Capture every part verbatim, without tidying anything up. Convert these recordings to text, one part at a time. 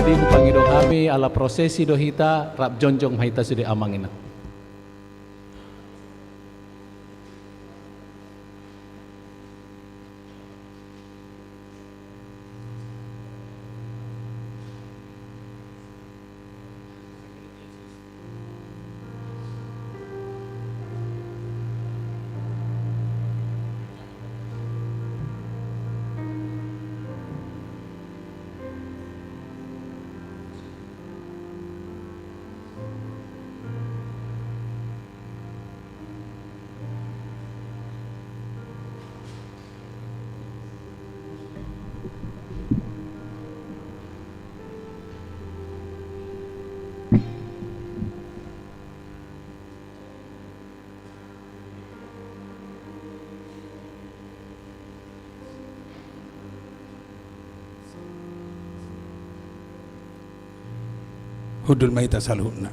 Di hupangido hami ala prosesi do hita, rap jongjong ma hita sude amang inang. Hundul ma hita saluhutna.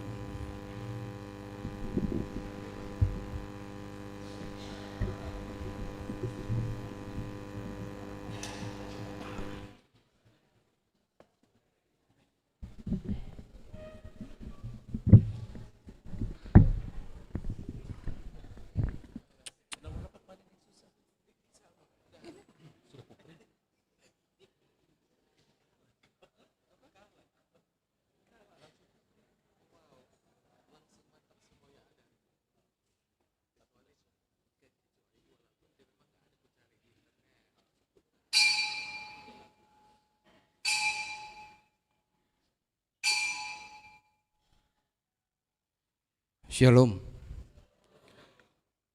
Shalom.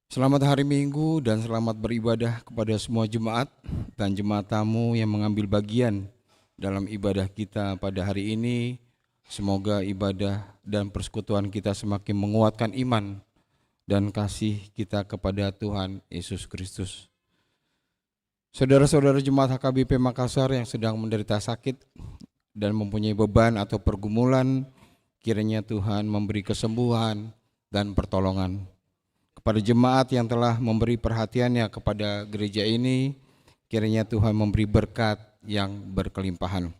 Selamat hari Minggu dan selamat beribadah kepada semua jemaat dan jemaat tamu yang mengambil bagian dalam ibadah kita pada hari ini. Semoga ibadah dan persekutuan kita semakin menguatkan iman dan kasih kita kepada Tuhan Yesus Kristus. Saudara-saudara jemaat H K B P Makassar yang sedang menderita sakit dan mempunyai beban atau pergumulan, kiranya Tuhan memberi kesembuhan dan pertolongan. Kepada jemaat yang telah memberi perhatiannya kepada gereja ini, kiranya Tuhan memberi berkat yang berkelimpahan.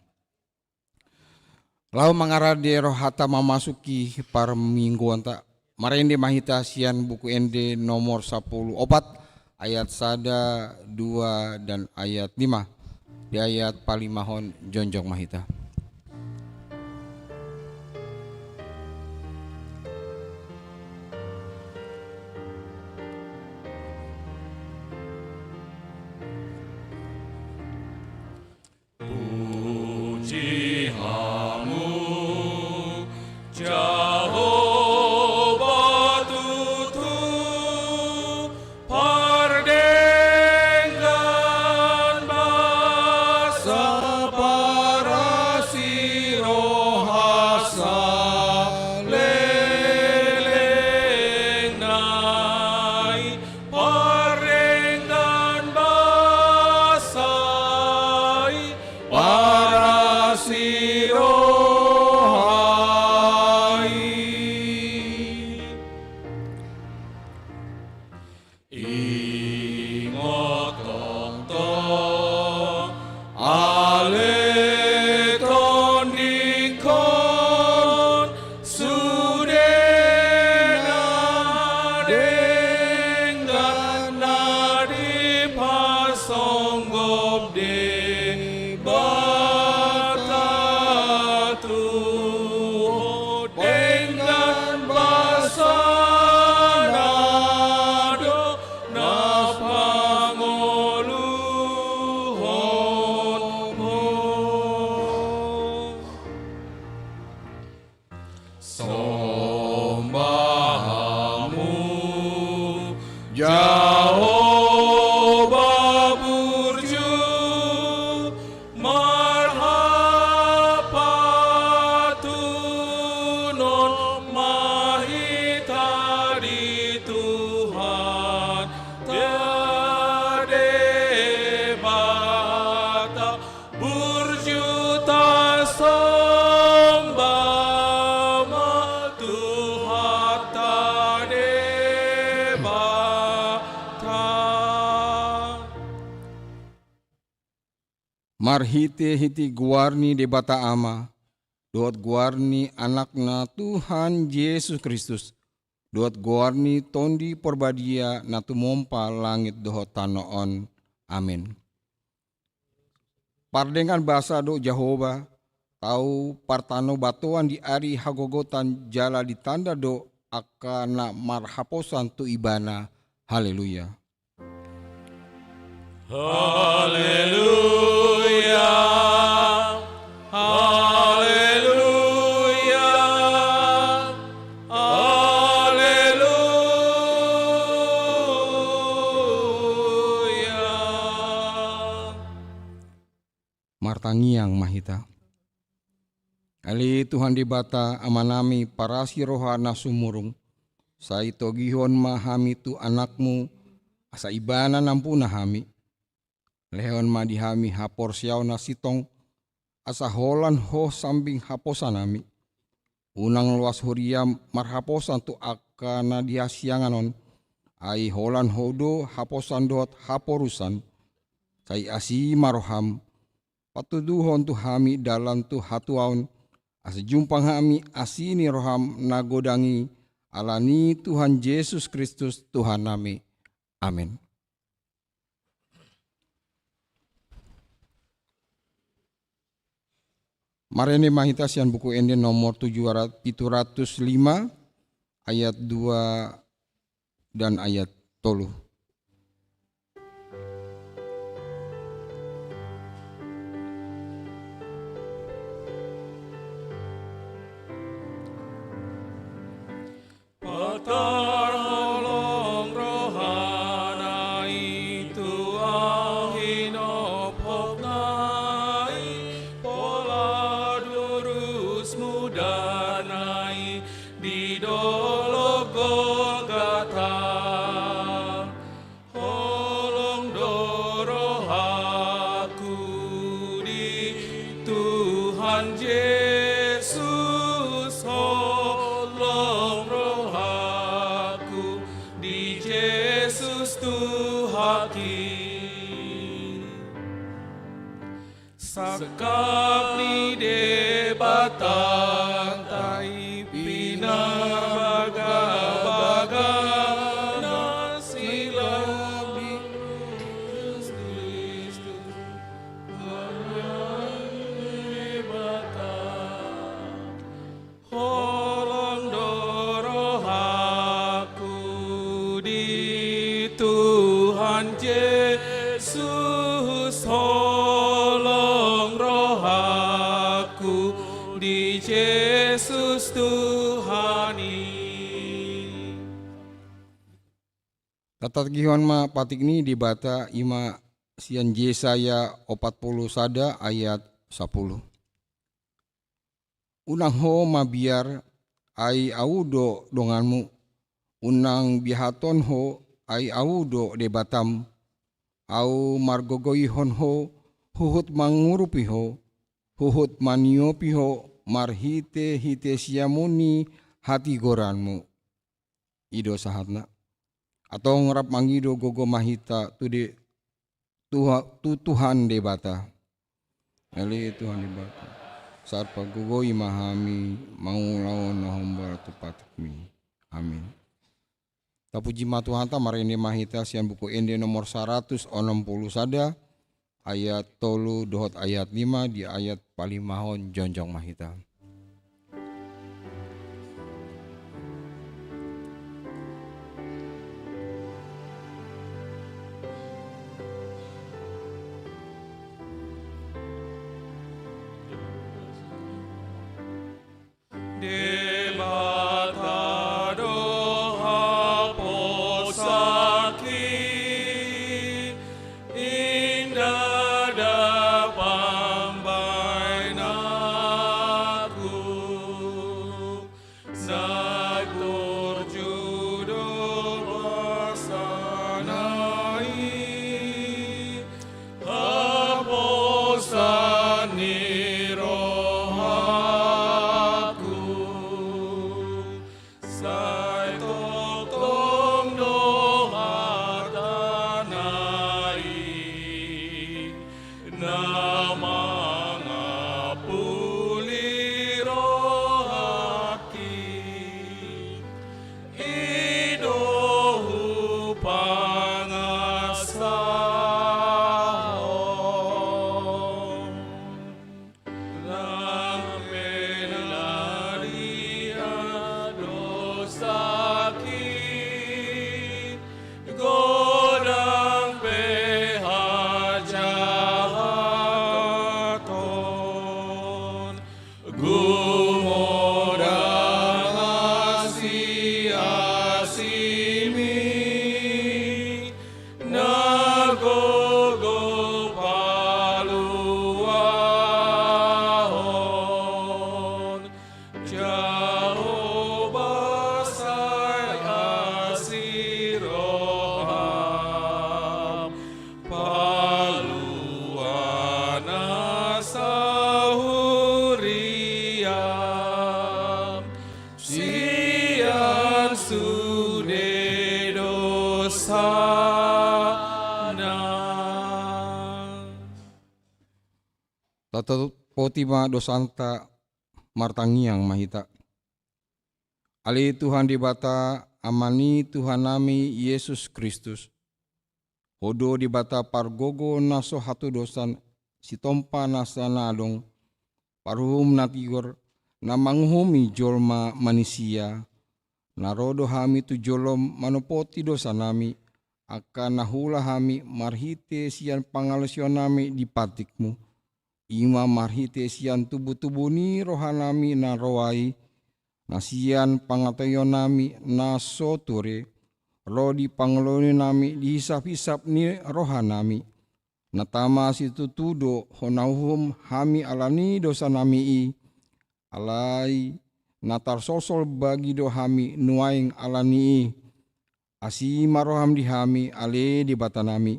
Laho mangarade rohanta mamasuki parmingguonta, marende ma hita sian Buku Ende nomor sapuluh opat, ayat sada, dua, dan ayat lima. Di ayat palimahon jongjong ma hita. Puji Hamu, Jahowa, tutu pardenggan basa, parasi roha saleleng nai. Pardenggan basa i, parasi roha i. Ingot tongtong ale tondingkon, sude na denggan na dipasonggop Debata tu ho, denggan basana do na pangoluhon ho. Somba Hamu, Jahowa burju, marhapatunon ma hita di Tuhanta Debata. Burju tasomba ma Tuhanta Debata. Marhitehite goar ni Debata Ama, dohot goar ni Anakna Tuhan Jesus Kristus, dohot goar ni Tondi Porbadia na tumompa langit dohot tano on. Amen. Pardenggan basa do Jahowa, tau partanobatoan di ari hagogotan jala ditanda do angka na marhaposan tu Ibana. Haleluya. Haleluya. Haleluya. Haleluya. Martangiang ma hita. Ale Tuhan Debata, Amanami, parasi roha na sumurung, sai togihon ma hami tu Anakmu, asa Ibana nampuna hami. Lehon ma di hami haporseaon na sintong, asa holan Ho sambing haposanami. Unang loas huria marhaposan tu angka na di hasiangan on, ai holan Ho do haposan dohot haporusan. Sai asi ma roham, patuduhon tu hami dalan tu hatuaon, asa jumpang hami asi ni roham na godang i, ala ni Tuhan Jesus Kristus Tuhannami. Amen. Marende ma hita sian Buku Ende nomor tujuh ratus, pitu ratus lima, ayat dua dan ayat tolu. Patar holong rohana i tu au hinophopna i, pola durus mudana i di dolok Golgata. Holong do rohangku di Tuhan Jesus, holong rohangku di Jesus Tuhanki. Sangkap ni Debata, tai pinabagabaga na silang di Kristus, Anak ni Debata. Holong do rohangku di Tuhan Jesus, holong rohangku di Jesus Tuhan i. Tatangihon ma patik ni Debata, i ma sian Jesaya opat pulu sada ayat sapulu. Unang ho mabiar, ai Ahu do donganmu. Unang biahaton ho, ai Ahu do Debatam. Ahu margogoihon ho, huhut mangurupi ho, huhut maniopi ho marhitehite siamun ni hatigoranmu. I do sahatna. Antong rap mangido gogo ma hita tu de-, Tuha-, tu Tuhan Debata. Ale Tuhan Debata, sahat pagogoi ma hami mangulahon na hombar tu patikmi. Amin. Tapuji ma Tuhanta, marende ma hita sian Buku Ende nomor saratus onom pulu sada, ayat tolu dohot ayat lima, di ayat palimahon jongjong ma hita. Debata do haposanki, inda da pambahenanku, sai turju do basana i, haposan ni rohangku. Jahowa, sai asi roham, palua nasa huriam sian sude dosana. Tatopoti ma dosanta, martangiang ma hita. Ale Tuhan Debata, Ama ni Tuhannami Jesus Kristus, Ho do Debata pargogo na so hatudosan, sitompa nasa na adong, paruhum na tigor, na manguhumi jolma manisia. Na ro do hami tu jolom manopoti dosanami, angka na huula hami marhite sian pangalaosionami di patikmu. I ma marhite sian tubutubu ni rohanami na roa i, na sian pangataionami na so ture, ro di pangoloionami di hisaphisap ni rohanami, na tama situtu do hona uhum hami ala ni dosanami i, alai na tarsolsol bagi do hami nuaeng ala ni i. Asi ma roham di hami, ale Debatanami,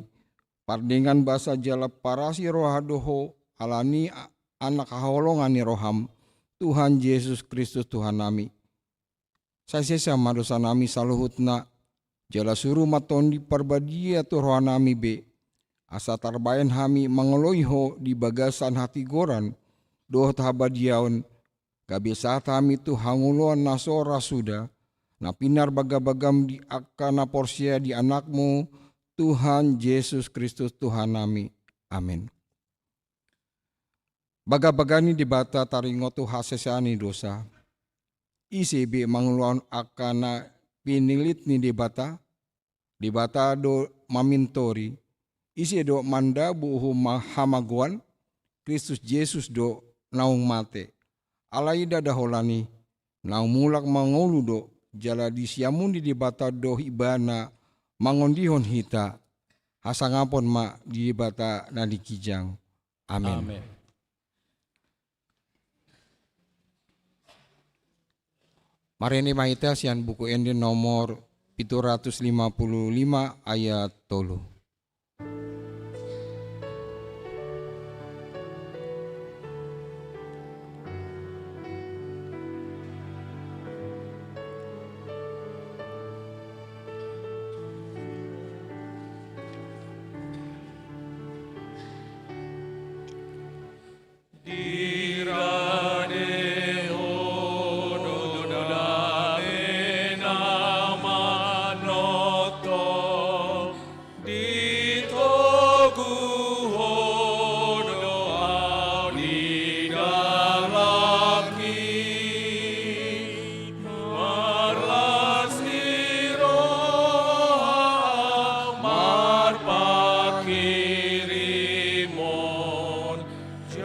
pardenggan basa jala parasi roha do Ho ala ni a-, Anak haholongan ni roham, Tuhan Jesus Kristus Tuhannami. Sai sesa ma dosanami saluhutna, jala suru ma Tondi Parbadia tu rohanami be, asa tarbahen hami mangoloi Ho di bagasan hatigoran dohot habadiaon, gabe sahat hami tu hangoluan na so ra suda, na pinarbagabagam di angka na porsea di Anakmu, Tuhan Jesus Kristus Tuhannami. Amen. Bagabaga ni Debata taringot tu hasesaan ni dosa. Ise be mangulahon angka na pinilit ni Debata? Debata do mamintori. Ise do mandabu uhum ma-, hamagoan? Kristus Jesus do naung mate. Alai ndada holan i, naung mulak mangolu do, jala di siamun ni Debata do Ibana mangondihon hita. Hasangapon ma di Debata na di ginjang. Amen. Amen. Marende ma hita sian Buku Ende nomor pitu ratus lima puluh lima ayat tolu. Dirade Ho do dame na manongtong, ditogu Ho do au di dalanmi. Marlas ni roha, marpanghirimon,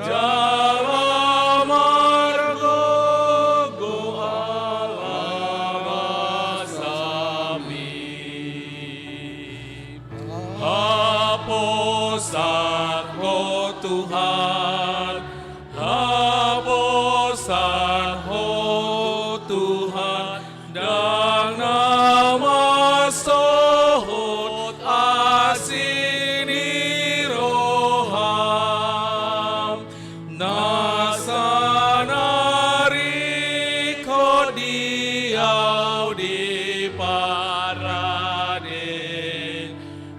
jala margogo ala basami. Haposan Ho Tuhan, haposan Ho Tuhan, ndang na masohot asi ni roham. Na sanari ingkon di au diparade,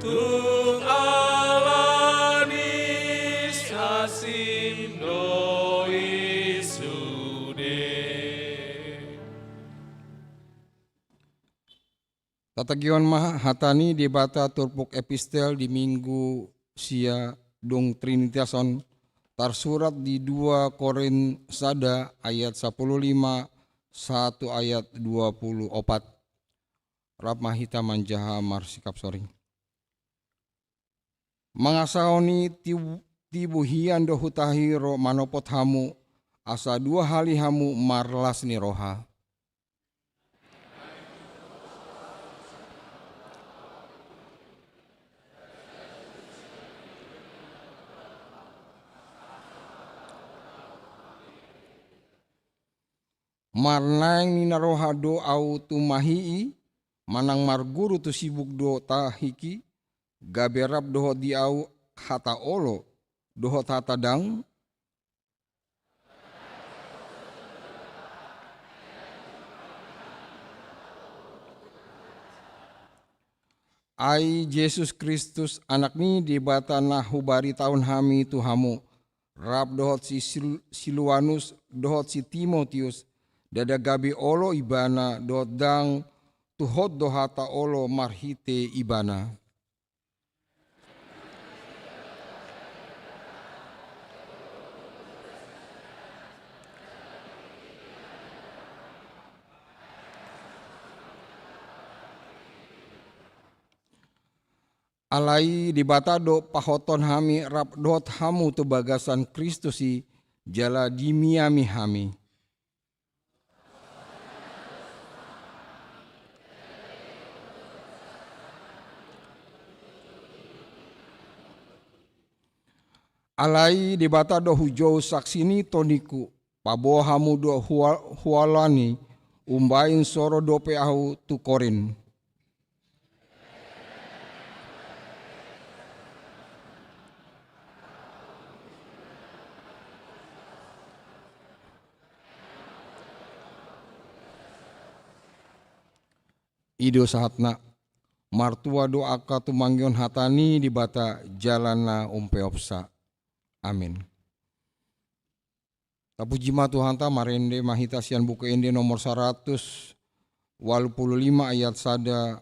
tung ala ni asim do i sude. Tatangihon ma hata ni Debata turpuk epistel di Minggu sia dung Trinitatis on, tarsurat di dua Korint sada ayat sapuluh lima sahat tu ayat dua puluh opat. Rap ma hita manjaha marsikap soring. Mangasahon i tibu-, tibu hian do hutahi ro manopot hamu, asa dua hali hamu marlas ni roha. Marnaeng ni na roha do ahu tu mahii, manang marguru tu sibuk do tahiki, gabe rap dohot di ahu hata olo dohot hata dang? Ai Jesus Kristus, Anak ni Debata na hubaritahon hami tu hamu, rap dohot si Sil-, Siluanus, dohot si Timotius, ndada gabe olo ibana, dohot ndang tuhot do hata olo marhite ibana. Alai Debata do pahothon hami rap dohot hamu tu bagasan Kristus i, jala dimiami hami. Alai Debata do hujou saksi ni tondingku, paboa hamu do hua-, hualani, umbahen so ro dope ahu tu Korint. I do sahatna. Martua do angka tumangihon hata ni Debata jala na umpeopsa. Amin. Tapuji ma Tuhanta, marende ma hita sian Buku Ende nomor saratus ualu pulu lima ayat sada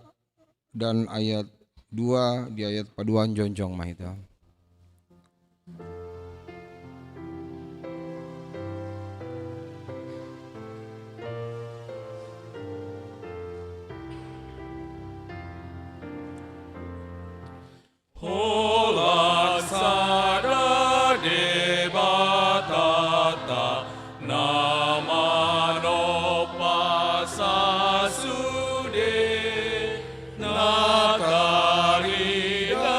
dan ayat dua, di ayat paduahon jongjong ma hita. Holan sada Debatanta na manompa sasude, na tarida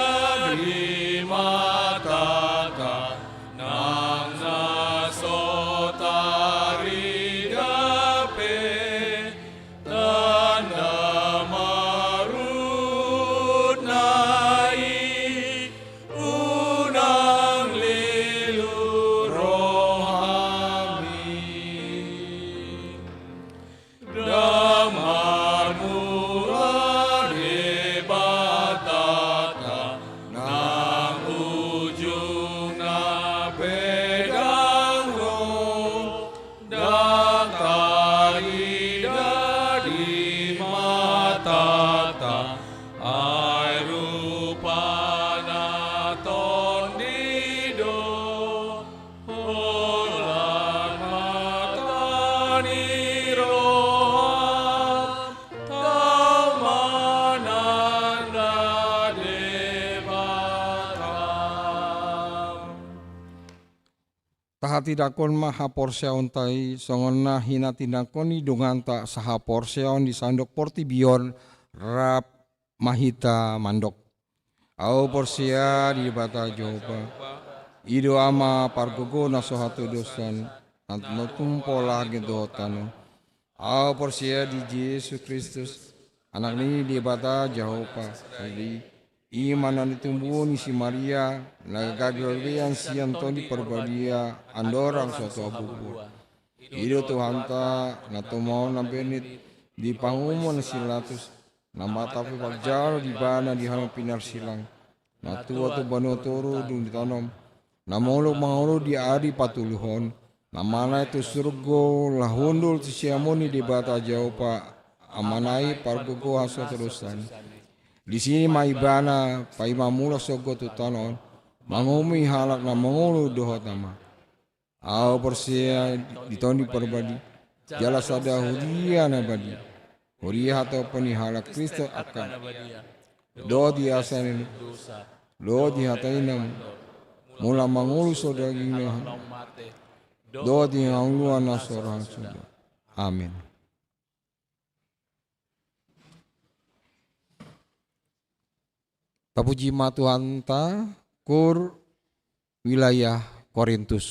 di matanta, nang na so tarida pe, tanda marutna i, unang lilu rohami. Ndang marmula Debatanta, nang ujungna pe ndang ro, ndang tarida di matanta, ai rupana tondi do. Holan hata ni roham, tau ma nanda Debatam. Tahatindangkon ma haporseaonta i, songon na hinatindangkon ni donganta sahaporseaon di sandok portibi on, rap ma hita mandok. Ahu porsea di Debata Jahowa, i do Ama pargogo na so hatodosan, na tumompa langit dohot tano. Ahu porsea di Jesus Kristus, Anak ni Debata Jahowa, i ma na nitumbuhon ni si Maria, na gabe lorbean sian Tondi Parbadia, andorang so tua bubuan. I do Tuhanta, na tumaon na bennit di panguhuman ni si Pilatus, na martape parjalo di ibana di halak pinarsilang, na tua tu banua toru dung ditanom, na mangolu mangolu di ari patoluhon, na manaek tu surgo laho hundul tu siamun ni Debata Jahowa, Amana i pargogo na so hatodosan. Disi ma ibana paima mulak sogot tu tano on, manguhumi halak na mangolu dohot na ma. Ahu porsea di Tondi Parbadia, jala sada huria na badia. Huria hatopan ni halak Kristen angka na badia. Dohot di asa ni dosa. Dohot di hata ni na mulak mangolu so daging na. Dohot di hangoluan na so ra suda. Amin. Tapuji ma Tuhanta, KUR wilayah Korintus.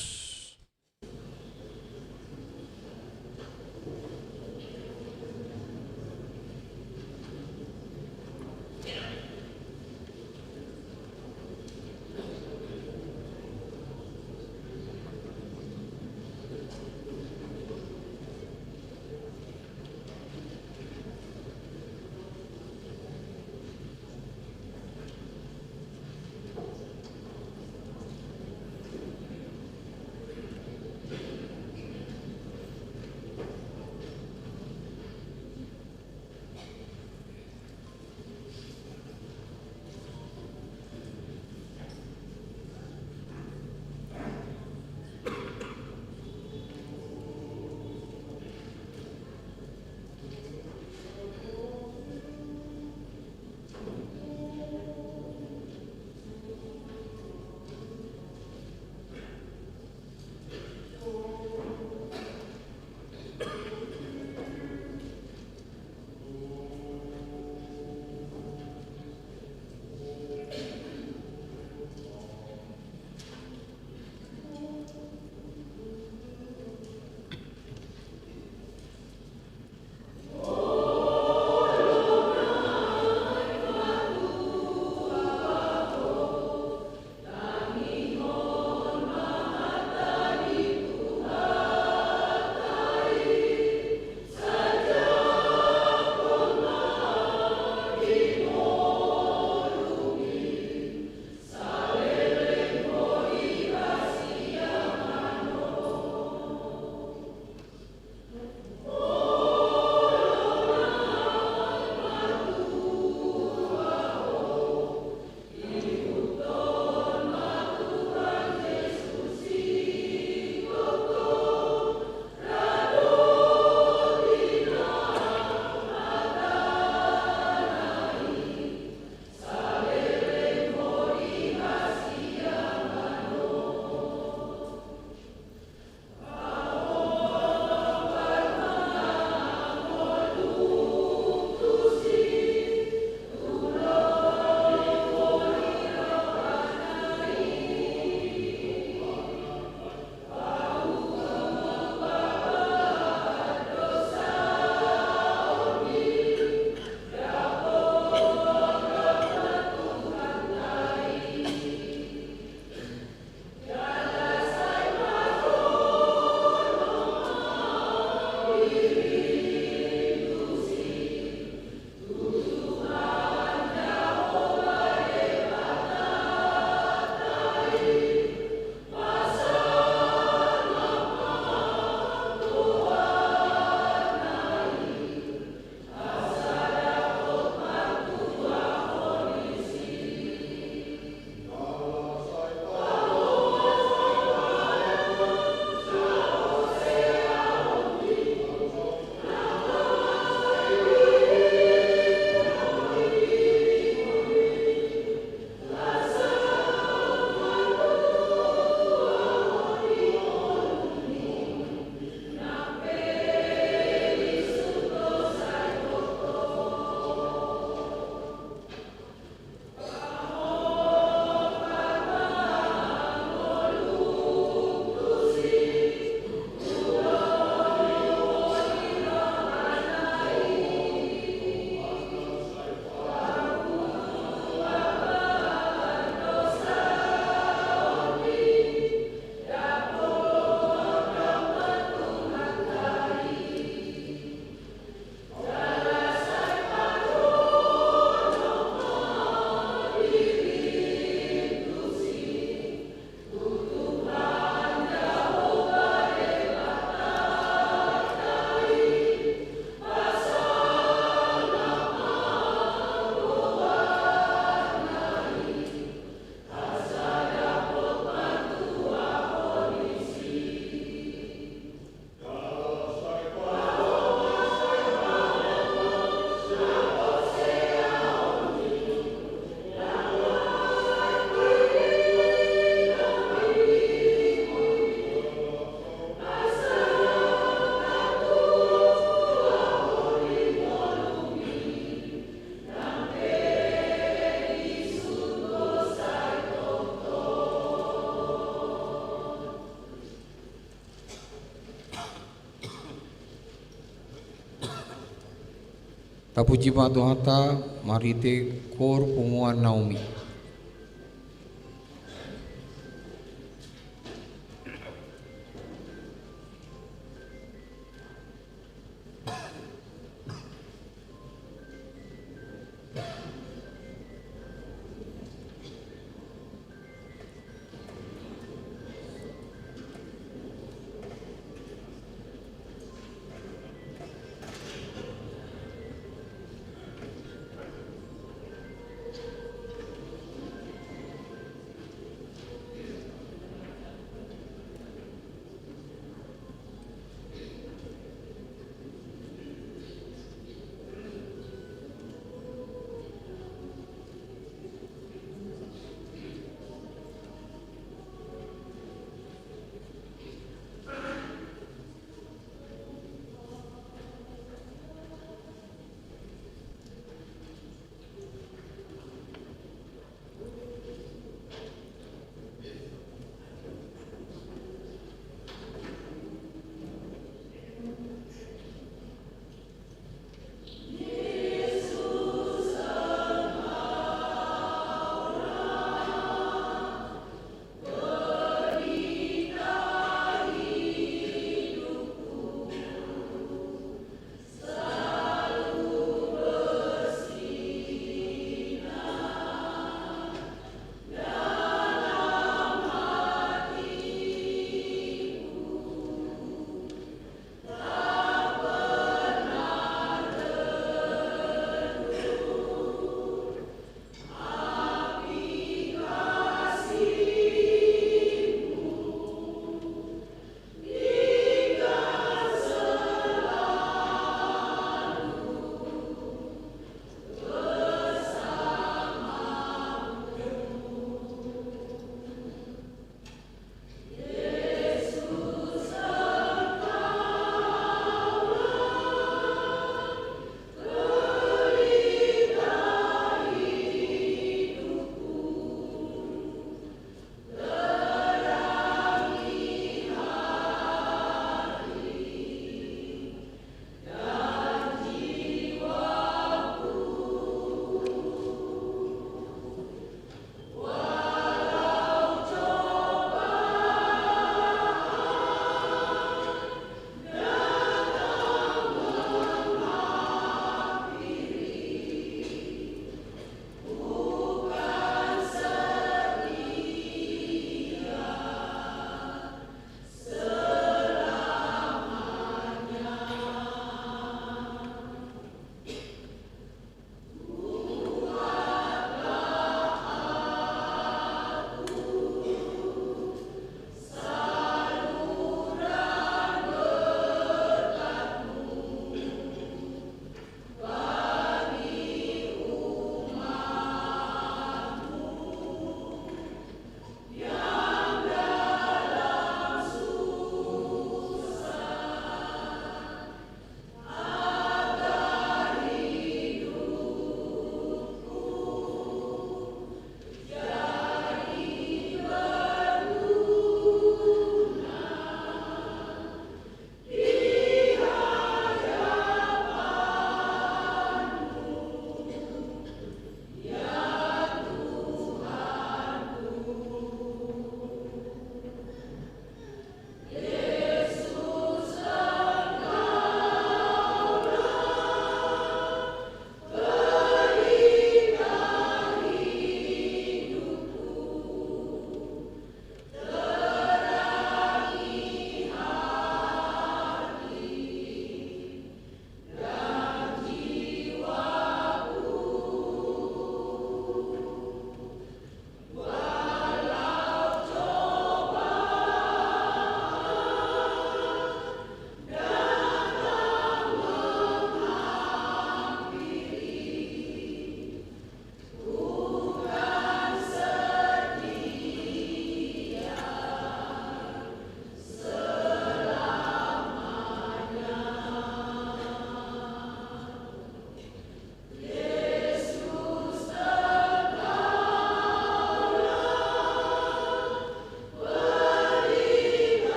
Tapuji ma Tuhanta marhite koor punguan Naomi.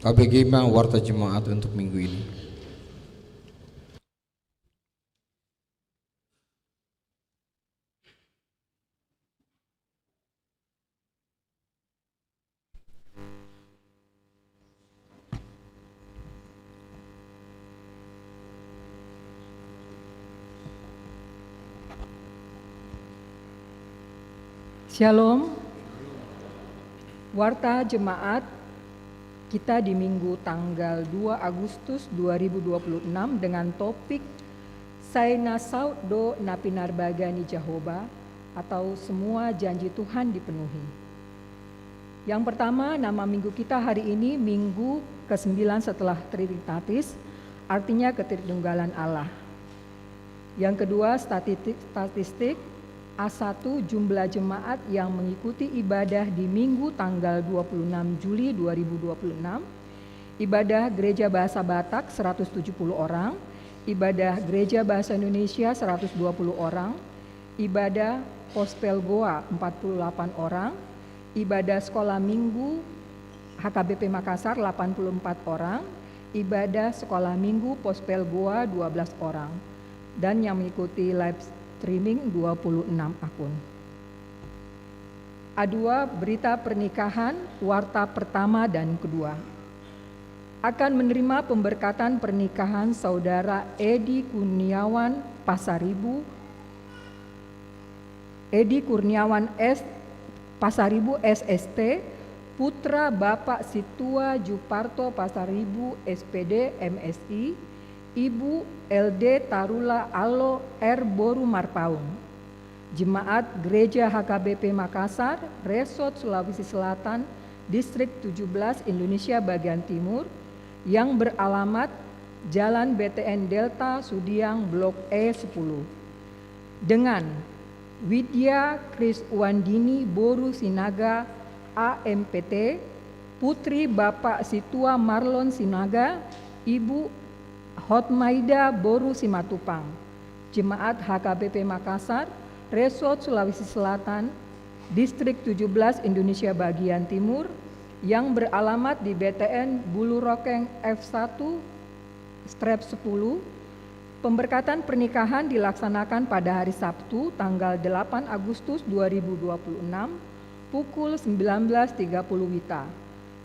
A B G ma warta Jemaat untuk minggu ini. Shalom. Warta Jemaat kita di Minggu tanggal dua Agustus dua ribu dua puluh enam dengan topik Sai na saut do na pinarbaga ni Jahowa, atau semua janji Tuhan dipenuhi. Yang pertama, nama minggu kita hari ini Minggu kesembilan setelah Trinitatis, artinya Ketritunggalan Allah. Yang kedua, statistik, statistik A satu, jumlah jemaat yang mengikuti ibadah di Minggu tanggal dua puluh enam Juli dua ribu dua puluh enam, ibadah Gereja Bahasa Batak seratus tujuh puluh orang, ibadah Gereja Bahasa Indonesia seratus dua puluh orang, ibadah Kospel Goa empat puluh delapan orang, ibadah Sekolah Minggu H K B P Makassar delapan puluh empat orang, ibadah Sekolah Minggu Kospel Goa dua belas orang, dan yang mengikuti live streaming dua puluh enam akun. A dua, berita pernikahan, warta pertama dan kedua. Akan menerima pemberkatan pernikahan Saudara Edi Kurniawan Pasaribu, Edi Kurniawan S, Pasaribu S S T, putra Bapak Situa Juparto Pasaribu S P D M Si, Ibu L D Tarula Allo R boru Marpaung. Jemaat Gereja H K B P Makassar, Resort Sulawesi Selatan, Distrik tujuh belas, Indonesia bagian timur, yang beralamat Jalan B T N Delta Sudiang Blok E sepuluh. Dengan Widya Kriswandini boru Sinaga A M P T, putri Bapak Situa Marlon Sinaga, Ibu Hotmaida boru Simatupang. Jemaat H K B P Makassar, Resort Sulawesi Selatan, Distrik tujuh belas Indonesia bagian timur, yang beralamat di B T N Bulurokeng F satu strep sepuluh. Pemberkatan pernikahan dilaksanakan pada hari Sabtu, tanggal delapan Agustus dua ribu dua puluh enam, pukul sembilan belas tiga puluh WITA.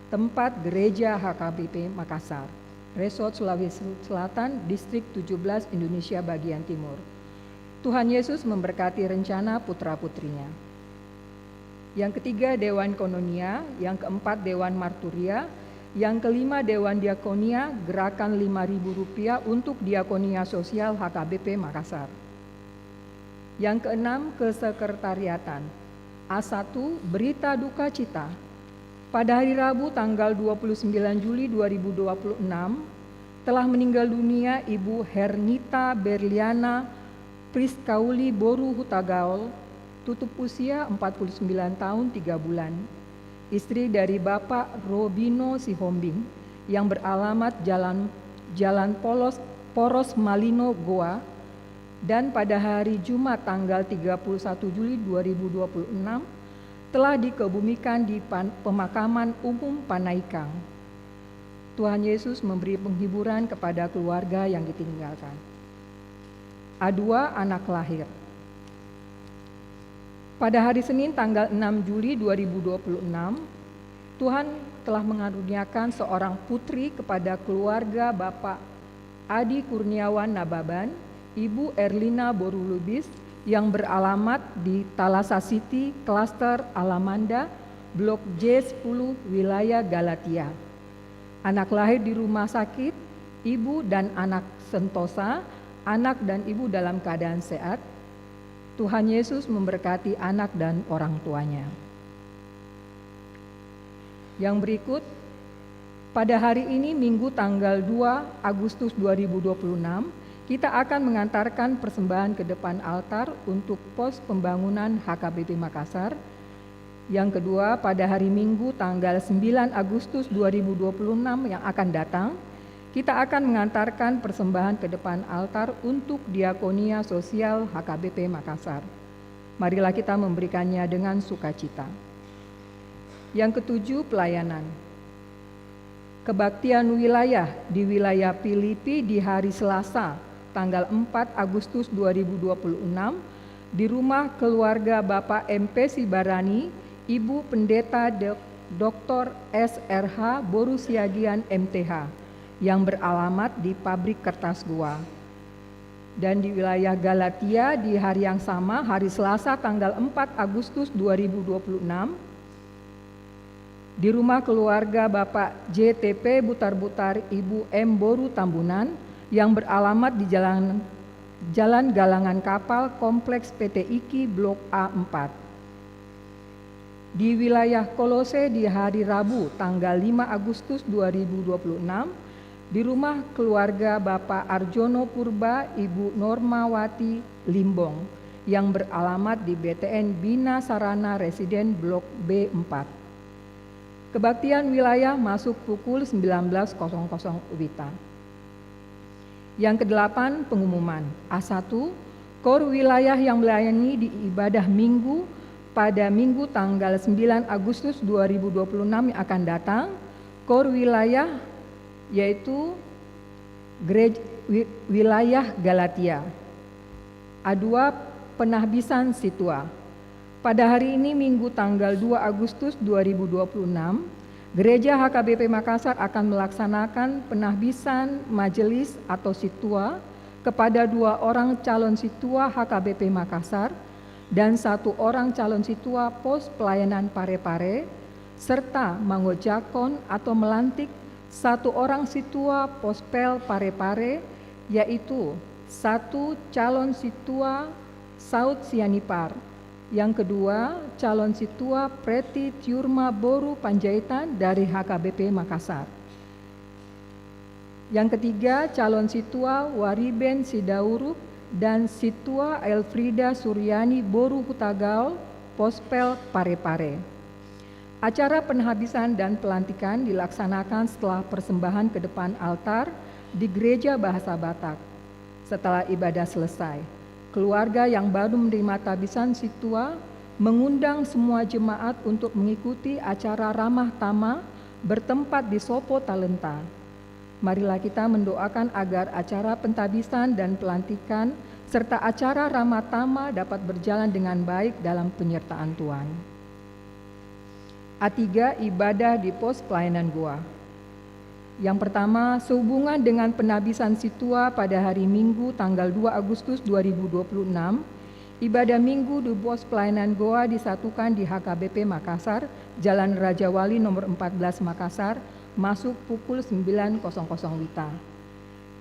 Tempat Gereja H K B P Makassar, Resort Sulawesi Selatan, Distrik tujuh belas, Indonesia bagian timur. Tuhan Yesus memberkati rencana putra-putrinya. Yang ketiga, Dewan Koinonia, yang keempat, Dewan Marturia, yang kelima, Dewan Diakonia, gerakan lima ribu rupiah untuk diakonia sosial H K B P Makassar. Yang keenam, kesekretariatan. A satu, berita duka cita. Pada hari Rabu, tanggal dua puluh sembilan Juli dua ribu dua puluh enam, telah meninggal dunia Ibu Hernita Berliana Priskauli boru Hutagaol, tutup usia empat puluh sembilan tahun tiga bulan, istri dari Bapak Robino Sihombing, yang beralamat Jalan, Jalan Polos, Poros Malino, Goa, dan pada hari Jumat, tanggal tiga puluh satu Juli dua ribu dua puluh enam, telah dikebumikan di pan-, pemakaman umum Panaikang. Tuhan Yesus memberi penghiburan kepada keluarga yang ditinggalkan. A dua, anak lahir. Pada hari Senin, tanggal enam Juli dua ribu dua puluh enam, Tuhan telah mengaruniakan seorang putri kepada keluarga Bapak Adi Kurniawan Nababan, Ibu Erlina boru Lubis, yang beralamat di Thalassa City, Klaster Alamanda, Blok J sepuluh, Wilayah Galatia. Anak lahir di rumah sakit, ibu dan anak sentosa, anak dan ibu dalam keadaan sehat. Tuhan Yesus memberkati anak dan orang tuanya. Yang berikut, pada hari ini, Minggu, tanggal dua Agustus dua ribu dua puluh enam, kita akan mengantarkan persembahan ke depan altar untuk pos pembangunan H K B P Makassar. Yang kedua, pada hari Minggu, tanggal sembilan Agustus dua ribu dua puluh enam yang akan datang, kita akan mengantarkan persembahan ke depan altar untuk diakonia sosial H K B P Makassar. Marilah kita memberikannya dengan sukacita. Yang ketujuh, pelayanan. Kebaktian wilayah di wilayah Pilipi di hari Selasa, tanggal empat Agustus dua ribu dua puluh enam, di rumah keluarga Bapak M P Sibarani, Ibu Pendeta Dok-, Doktor S R H Boru Siagian M T H, yang beralamat di Pabrik Kertas Goa. Dan di wilayah Galatia di hari yang sama, hari Selasa tanggal empat Agustus dua ribu dua puluh enam, di rumah keluarga Bapak J T P Butar-Butar, Ibu M Boru Tambunan, yang beralamat di Jalan, Jalan Galangan Kapal, Kompleks P T I K I, Blok A empat. Di wilayah Kolose di hari Rabu, tanggal lima Agustus dua ribu dua puluh enam, di rumah keluarga Bapak Arjono Purba, Ibu Normawati Limbong, yang beralamat di B T N Bina Sarana Residen Blok B empat. Kebaktian wilayah masuk pukul sembilan belas kosong kosong WITA. Yang kedelapan, pengumuman. A satu, KOR wilayah yang melayani di ibadah Minggu pada Minggu tanggal sembilan Agustus dua ribu dua puluh enam yang akan datang, KOR wilayah yaitu gerej-, wi-, wilayah Galatia. A dua, penahbisan sintua. Pada hari ini, Minggu tanggal dua Agustus dua ribu dua puluh enam, Gereja H K B P Makassar akan melaksanakan penahbisan majelis atau sintua kepada dua orang calon sintua H K B P Makassar dan satu orang calon sintua Pos Pelayanan Parepare, serta mangojakkon atau melantik satu orang sintua Pospel Parepare, yaitu satu calon sintua Saud Sianipar, yang kedua, calon sintua Preti Tiurma Boru Panjaitan dari H K B P Makassar. Yang ketiga, calon sintua Wariben Sidauruk dan sintua Elfrida Suryani Boru Hutagaol, Pospel Parepare. Acara penahbisan dan pelantikan dilaksanakan setelah persembahan ke depan altar di Gereja Bahasa Batak. Setelah ibadah selesai, keluarga yang baru menerima tahbisan sintua mengundang semua jemaat untuk mengikuti acara ramah tamah bertempat di Sopo Talenta. Marilah kita mendoakan agar acara pentahbisan dan pelantikan serta acara ramah tamah dapat berjalan dengan baik dalam penyertaan Tuhan. A tiga, ibadah di Pos Pelayanan Goa. Yang pertama, sehubungan dengan penahbisan sintua pada hari Minggu tanggal dua Agustus dua ribu dua puluh enam, ibadah Minggu di Pos Pelayanan Goa disatukan di H K B P Makassar, Jalan Raja Wali nomor empat belas Makassar, masuk pukul sembilan kosong kosong WITA.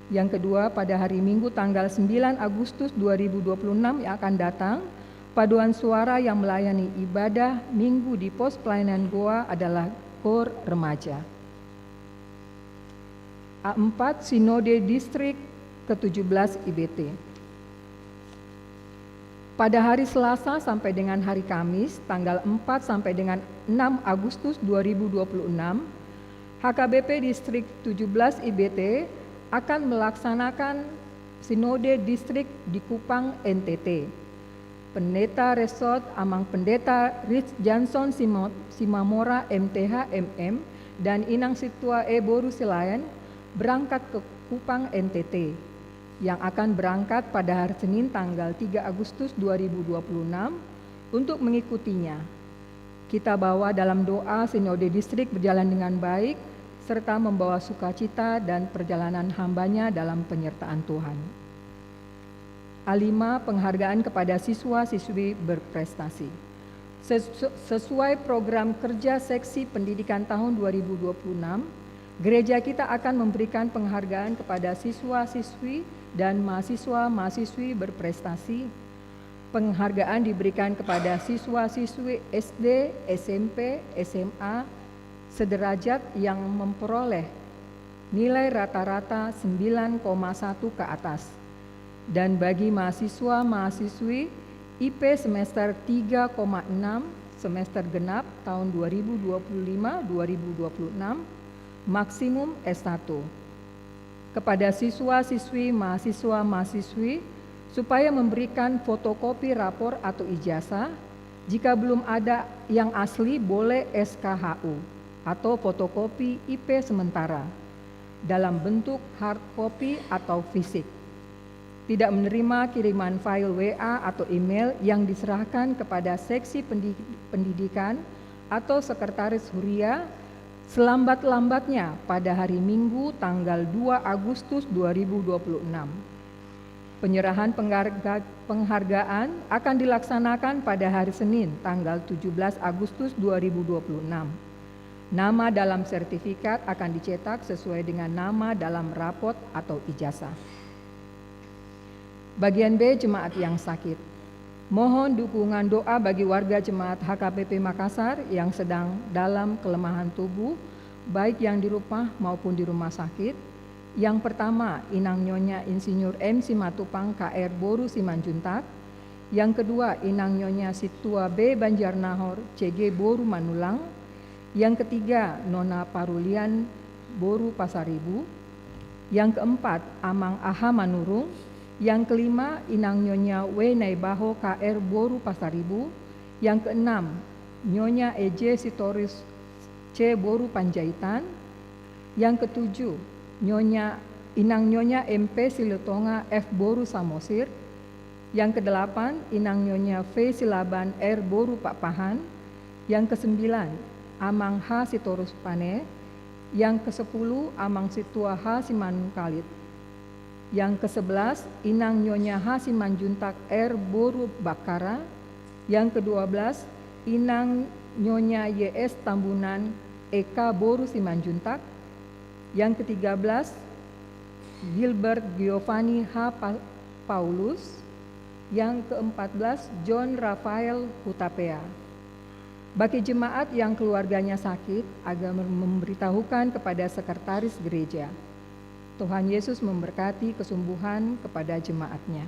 Yang kedua, pada hari Minggu tanggal sembilan Agustus dua ribu dua puluh enam yang akan datang, paduan suara yang melayani ibadah Minggu di Pos Pelayanan Goa adalah KOR Remaja. A empat, Sinode Distrik ketujuh belas I B T. Pada hari Selasa sampai dengan hari Kamis, tanggal empat sampai dengan enam Agustus dua ribu dua puluh enam, H K B P Distrik tujuh belas I B T akan melaksanakan Sinode Distrik di Kupang, N T T. Pendeta Resort Amang Pendeta Rich Johnson Simo-, Simamora, M T H, M M, dan Inang Sintua E Boru Silaen berangkat ke Kupang, N T T, yang akan berangkat pada hari Senin tanggal tiga Agustus dua ribu dua puluh enam untuk mengikutinya. Kita bawa dalam doa Sinode Distrik berjalan dengan baik, serta membawa sukacita dan perjalanan hambanya dalam penyertaan Tuhan. A lima, penghargaan kepada siswa-siswi berprestasi. Ses-, sesuai program kerja Seksi Pendidikan tahun dua ribu dua puluh enam, gereja kita akan memberikan penghargaan kepada siswa-siswi dan mahasiswa-mahasiswi berprestasi. Penghargaan diberikan kepada siswa-siswi S D, S M P, S M A sederajat yang memperoleh nilai rata-rata sembilan koma satu ke atas. Dan bagi mahasiswa-mahasiswi I P semester tiga koma enam semester genap tahun dua ribu dua puluh lima dua ribu dua puluh enam, maksimum S satu. Kepada siswa-siswi, mahasiswa-mahasiswi, supaya memberikan fotokopi rapor atau ijazah, jika belum ada yang asli, boleh S K H U. atau fotokopi I P sementara dalam bentuk hard copy atau fisik. Tidak menerima kiriman file W A atau email yang diserahkan kepada Seksi Pendi-, Pendidikan atau Sekretaris Huria selambat-lambatnya pada hari Minggu tanggal dua Agustus dua ribu dua puluh enam. Penyerahan pengharga-, penghargaan akan dilaksanakan pada hari Senin, tanggal tujuh belas Agustus dua ribu dua puluh enam. Nama dalam sertifikat akan dicetak sesuai dengan nama dalam rapot atau ijazah. Bagian B, jemaat yang sakit. Mohon dukungan doa bagi warga jemaat H K P P Makassar yang sedang dalam kelemahan tubuh, baik yang di rumah maupun di rumah sakit. Yang pertama, Inang Nyonya Insinyur M Simatupang, K R, boru Simanjuntak. Yang kedua, Inang Nyonya Situa B Banjarnahor, C G, boru Manulang. Yang ketiga, Nona Parulian, boru Pasaribu. Yang keempat, Amang A H Manurung. Yang kelima, Inang Nyonya W Naibaho, K R, boru Pasaribu. Yang keenam, Nyonya E J Sitorus, C, boru Panjaitan. Yang ketujuh, Nyonya, Inang Nyonya M P Silutonga, F, boru Samosir. Yang kedelapan, Inang Nyonya V Silaban, R, boru Pakpahan. Yang kesembilan, Amang H Sitorus Pane. Yang kesepuluh, Amang Situa H Simanungkalit. Yang kesebelas, Inang Nyonya H Simanjuntak, R, boru Bakkara. Yang kedua belas, Inang Nyonya Y S Tambunan, E K, boru Simanjuntak. Yang ketiga belas, Gilbert Giovanni H Pa-, Paulus. Yang keempat belas, John Rafael Hutapea. Bagi jemaat yang keluarganya sakit, agar memberitahukan kepada sekretaris gereja. Tuhan Yesus memberkati kesembuhan kepada jemaatnya.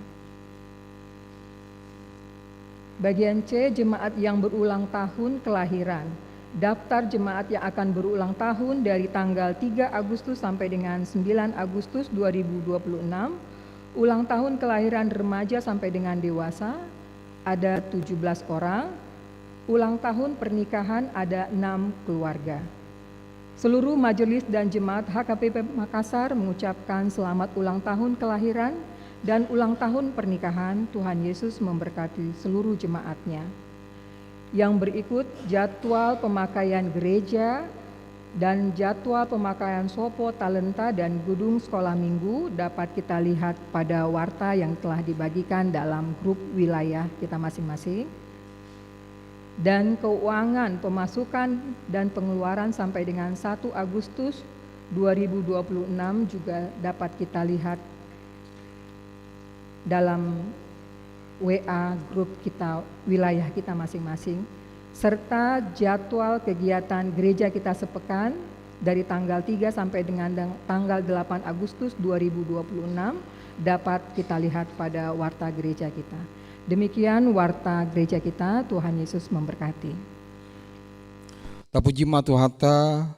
Bagian C, jemaat yang berulang tahun kelahiran. Daftar jemaat yang akan berulang tahun dari tanggal tiga Agustus sampai dengan sembilan Agustus dua ribu dua puluh enam. Ulang tahun kelahiran remaja sampai dengan dewasa ada tujuh belas orang. Ulang tahun pernikahan ada enam keluarga. Seluruh majelis dan jemaat H K P P Makassar mengucapkan selamat ulang tahun kelahiran dan ulang tahun pernikahan. Tuhan Yesus memberkati seluruh jemaatnya. Yang berikut jadwal pemakaian gereja dan jadwal pemakaian sopo, talenta, dan gedung sekolah minggu dapat kita lihat pada warta yang telah dibagikan dalam grup wilayah kita masing-masing. Dan keuangan pemasukan dan pengeluaran sampai dengan satu Agustus dua ribu dua puluh enam juga dapat kita lihat dalam W A grup kita, wilayah kita masing-masing, serta jadwal kegiatan gereja kita sepekan dari tanggal tiga sampai dengan deng-, tanggal delapan Agustus dua ribu dua puluh enam dapat kita lihat pada warta gereja kita. Demikian warta gereja kita, Tuhan Yesus memberkati. Tapuji ma Tuhanta,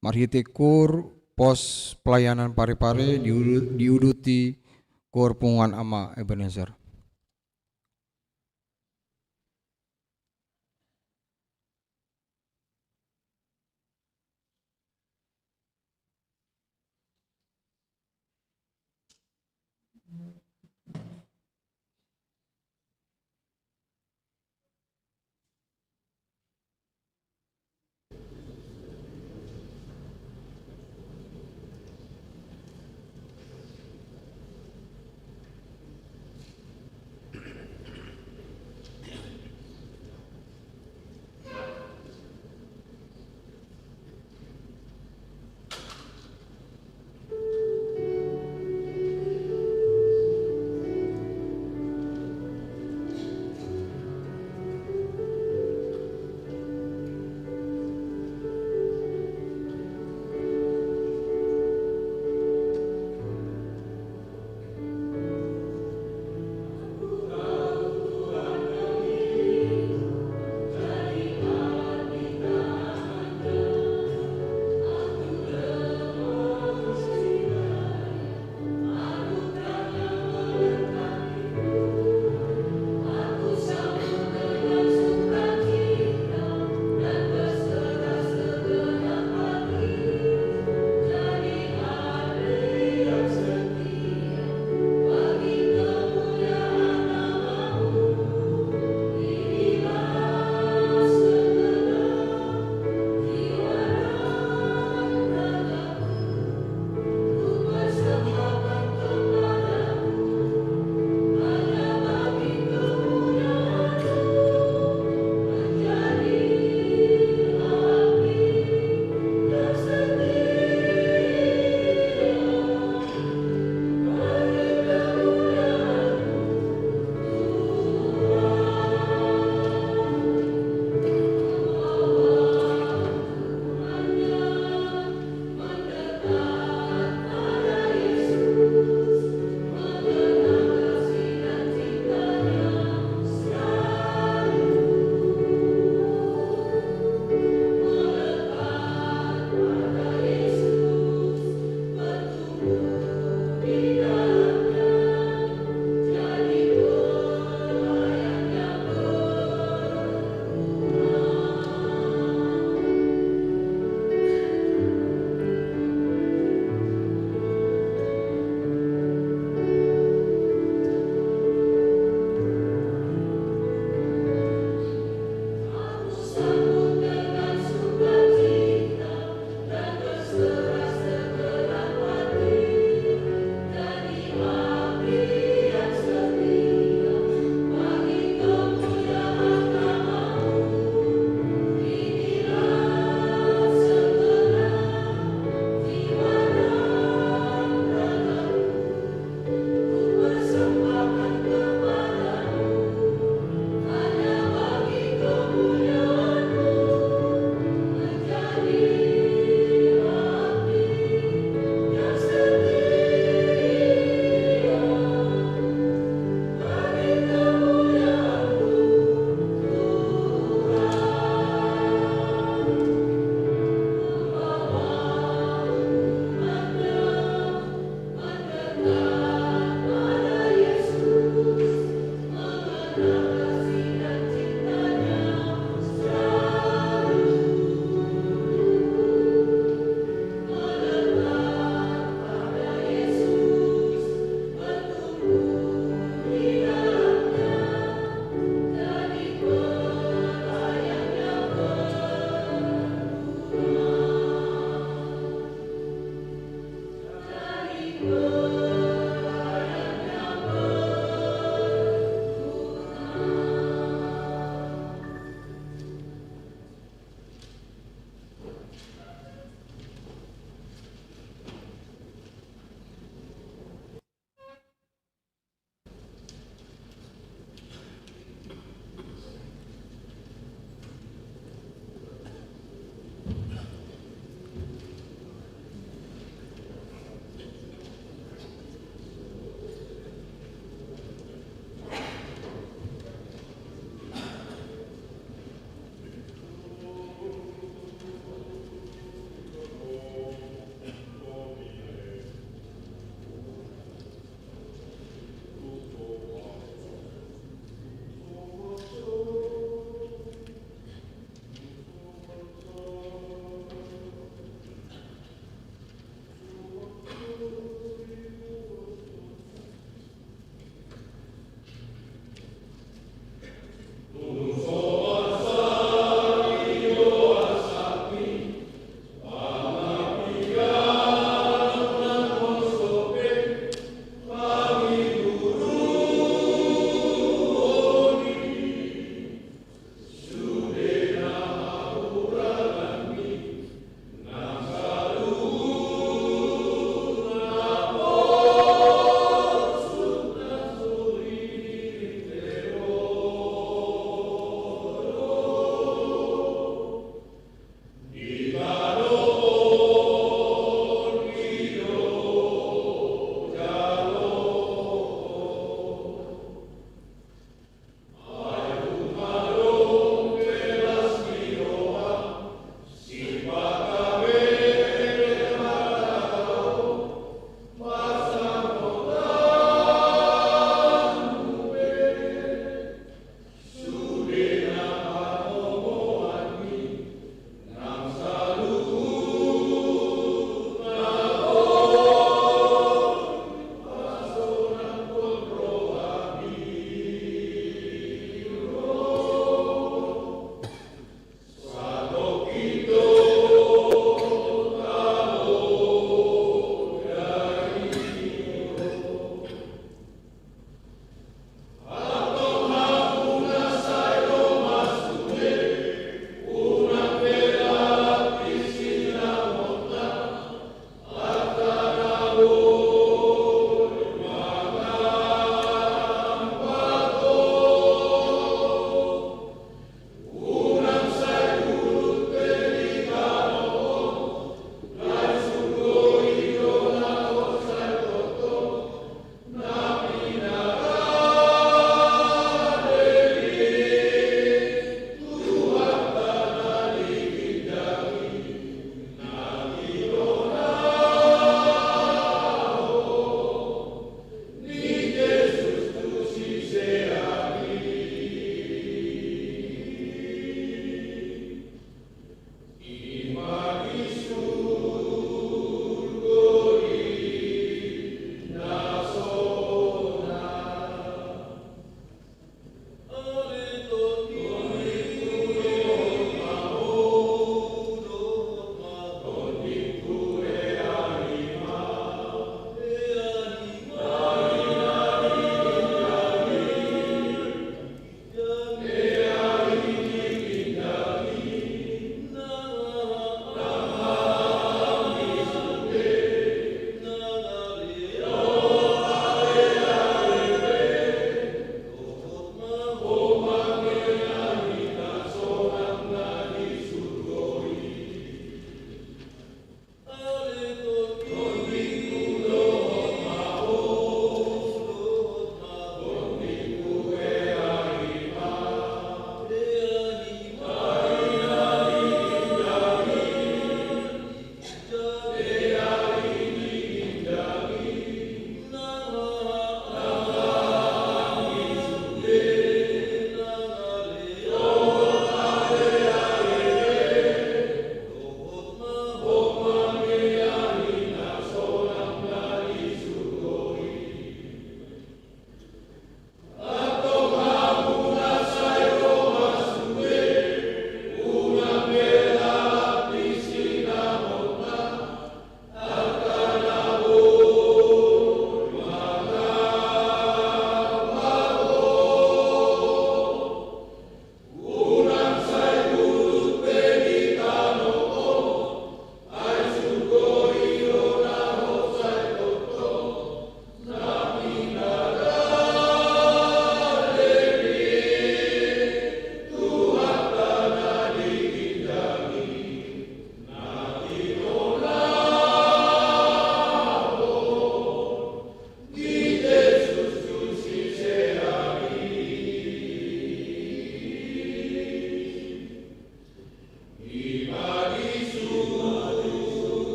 marhite koor pos pelayanan Parepare diudu-, diuduti koor Punguan Ama Ebenezer.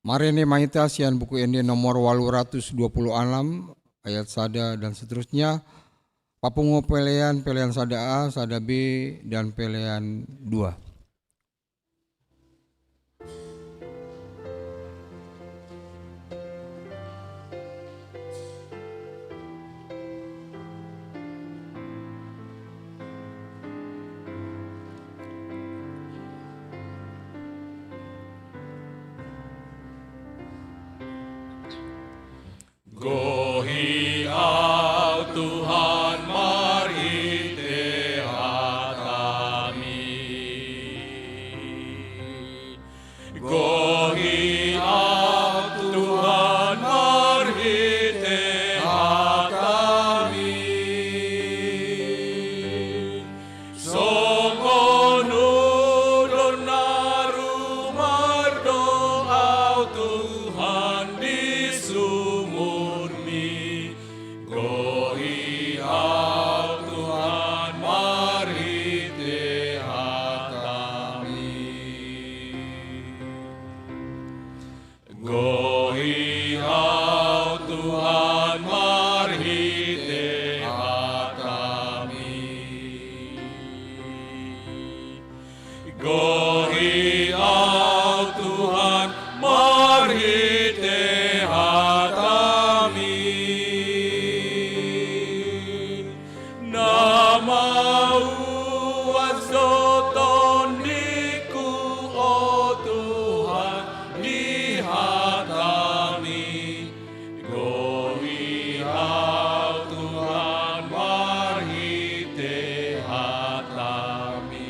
Marende ma hita sian Buku Ende nomor walu ratus dua pulu anam, ayat sada dan seterusnya. Papungu pelean, pelean sada A, sada B, dan pelean dua. Gohi Au Tuhan marhite hataMi. Gohi Au Tuhan marhite hataMi. Songon udon na rumar do Au Tuhan di sumurMi. Gohi Au Tuhan marhite hataMi. Gohi Au Tuhan marhite hataMi. Gohi Au Tuhan marhite hataMi. Na mauas do tondingku, o Tuhan, di hataMi. Gohi Au Tuhan marhite hataMi.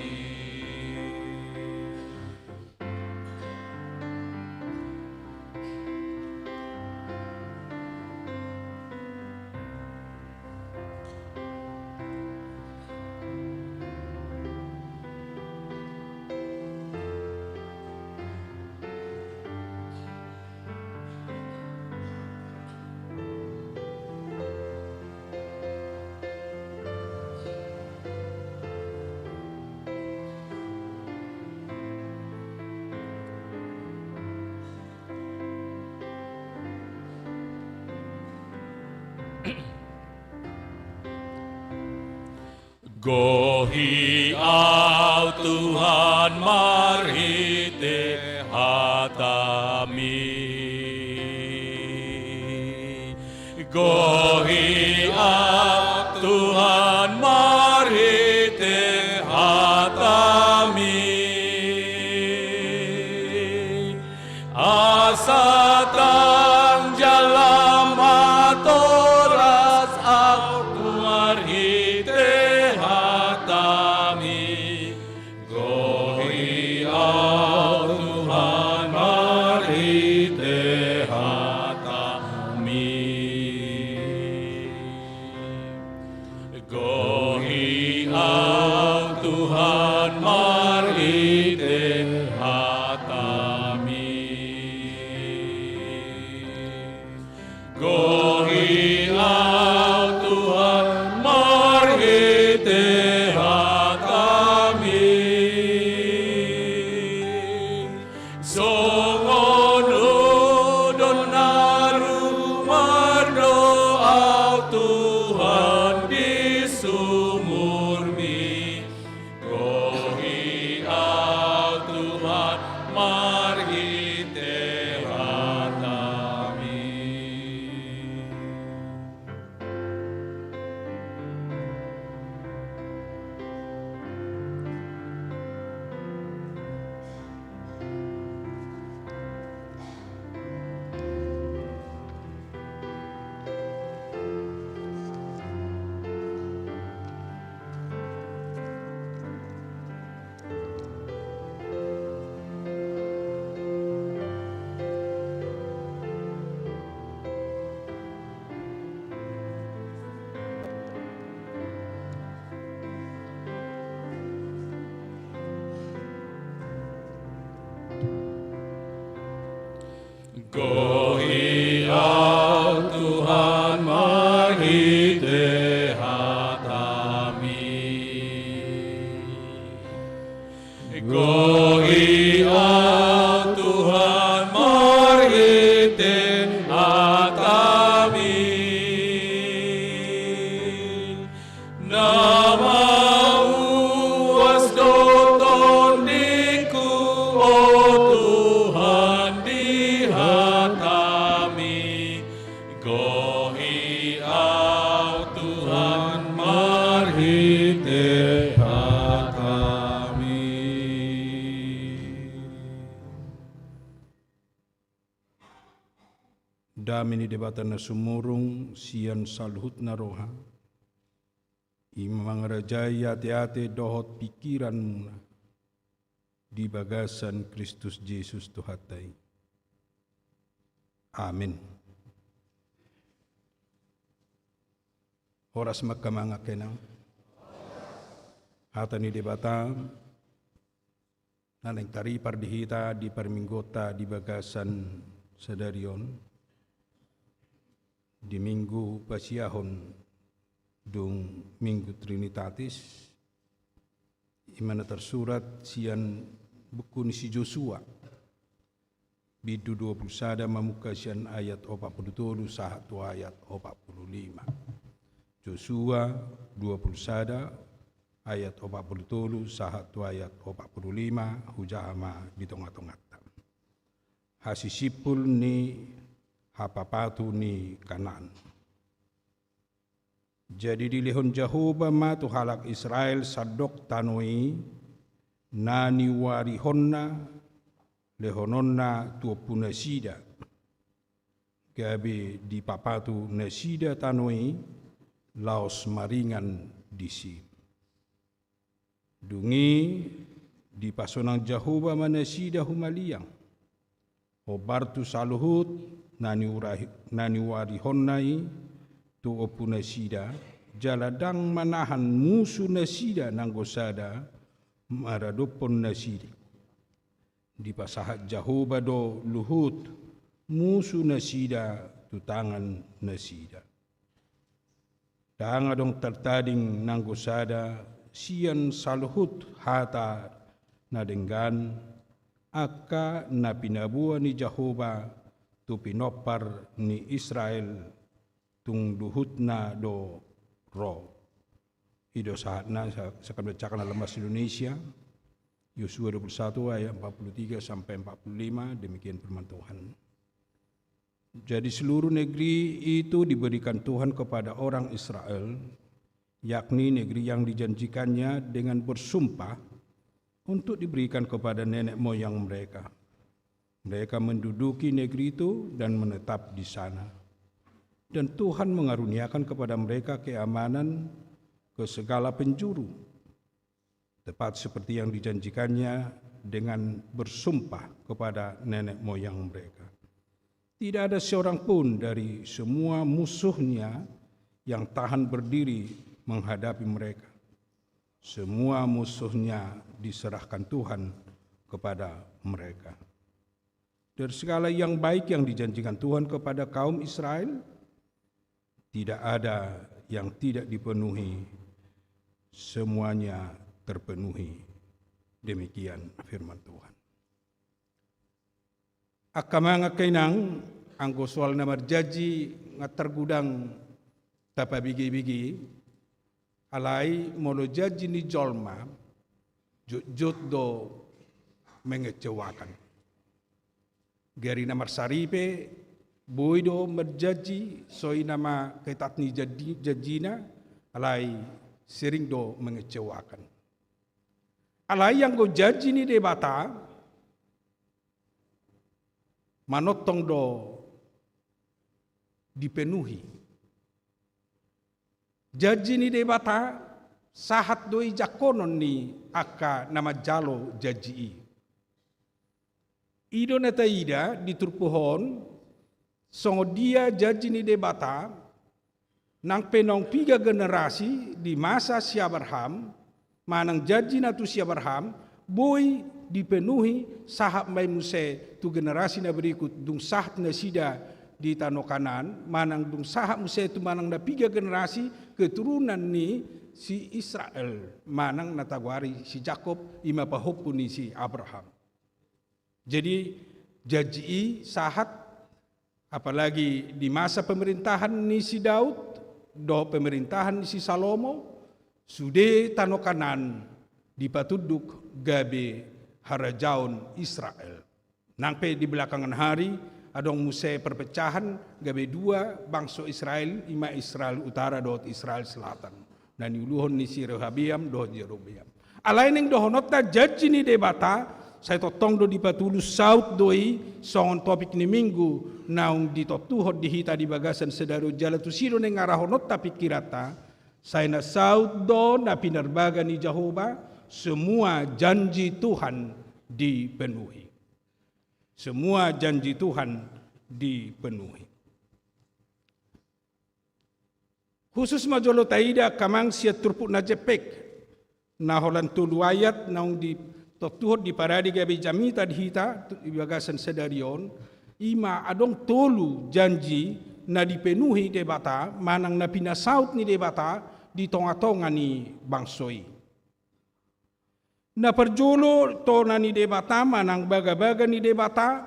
Gohi Au Tuhan marhite hataMi. Gohi Au Tuhan marhite hataMi. Asa ndang jala matoras ahu marhite hataMi. Gohi Au Tuhan marhite hataMi. Gohi Au Tuhan marhite hataMi. Gohi Au Tuhan marhite hataMi. Songon udon na rumar do Au Tuhan di sumurMi. Gohi Au Tuhan marhite hataMi. Gohi Au Tuhan marhite hataMi. Gohi Au Tuhan marhite Na mauas do tondingku, o Tuhan, di hataMi. Gohi au, Tuhan, marhite hataMi. Dame ni Debata na sumurung sian saluhutna roha, i ma mangarajai ateate dohot pingkiranmuna di bagasan Kristus Jesus Tuhanta i. Amen. Horas ma angka amang, angka inang. Hata ni Debata na naeng taripar di hita di parmingguonta di bagasan sadari on, di Minggu Pasiahon dung Minggu Trinitatis, i ma na tarsurat sian buku ni si Josua, bindu dua pulu sada, mamungka sian ayat opat pulu tolu sahat tu ayat opat pulu lima. Josua dua pulu sada, ayat opat pulu tolu sahat tu ayat opat pulu lima, hujaha ma di tongatonganta. Hasisimpul ni hapapatu ni Kanaan. Jadi dilehon Jahowa ma tu halak Israel sandok tano i na niuarihonna lehononna tu ompunasida, gabe dipapatu nasida tano i laos maringan disi. Dung i dipasonang Jahowa ma nasida humaliang, hombar tu saluhut na niurahi-, na niuarihonna i tu ompunasida, jala ndang manahan musunasida nanggo sada maradophon nasida. Dipasahat Jahowa do luhut musunasida tu tangannasida. Ndang adong tartading nanggo sada sian saluhut hata na denggan, angka na pinaboa ni Jahowa tu pinompar ni Israel tung luhutna do ro. I do sahatna, sa-, sangkap bacaon na lemas Indonesia, Yosua dua puluh satu ayat empat puluh tiga sampai empat puluh lima, demikian firman Tuhan. Jadi seluruh negeri itu diberikan Tuhan kepada orang Israel, yakni negeri yang dijanjikannya dengan bersumpah untuk diberikan kepada nenek moyang mereka. Mereka menduduki negeri itu dan menetap di sana. Dan Tuhan mengaruniakan kepada mereka keamanan ke segala penjuru, tepat seperti yang dijanjikannya dengan bersumpah kepada nenek moyang mereka. Tidak ada seorang pun dari semua musuhnya yang tahan berdiri menghadapi mereka. Semua musuhnya diserahkan Tuhan kepada mereka. Dari segala yang baik yang dijanjikan Tuhan kepada kaum Israel, tidak ada yang tidak dipenuhi, semuanya terpenuhi. Demikian firman Tuhan. Angka amang, angka inang, anggo soal na marjanji nga targudang tapabege-bege, alai molo janji ni jolma, jotjot do mengecewakan. Gari na marsaripe, boi do marjanji, soi nama ketat ni janji-, janjina, alai sering do mengecewakan. Alai anggo janji ni Debata, manongtong do dipenuhi. Janji ni Debata sahat do i jangkonon ni angka na manjalo janji i. I do na taida di turpuk on, songon dia janji ni Debata, nang pe naung piga generasi di masa si Abraham, manang janji na tu si Abraham, boi dipenuhi sahat ma i muse tu generasi na berikut, dung sahat nasida di tano Kanaan, manang dung sahat muse tu manang na piga generasi keturunan ni si Israel, manang na tagoari si Jakob, i ma pahompu ni si Abraham. Jadi, janji i sahat, apalagi di masa pemerintahan ni si Daud dohot pemerintahan ni si Salomo, Sude tano Kanaan dipatunduk gabe harajaon Israel. Nang pe di belakangan hari, adong muse perpecahan, gabe dua bangso Israel, ima Israel Utara dohot Israel Selatan. Na niuluhon ni si Rehabeam dohot Jerobeam. Alai naeng dohononta janji ni Debata, sai tongtong do dipatulus, saut do i, songon topik ni minggu naung ditontuhon di hita di bagasan sadari on, jala tusi do naeng arahononta pingkiranta, sai na saut do na pinarbaga ni Jahowa, semua janji Tuhan dipenuhi. Semua janji Tuhan dipenuhi. Khusus ma jolo taida angka amang sian turpuk na jempek, na holan tolu ayat naung ditontuhon, diparade gabe jamita di hita di bagasan sadari on, ima adong tolu janji na dipenuhi Debata, manang na pinasaut ni Debata di tongatonga ni bangso i. Na parjolo tona ni Debata manang bagabaga ni Debata,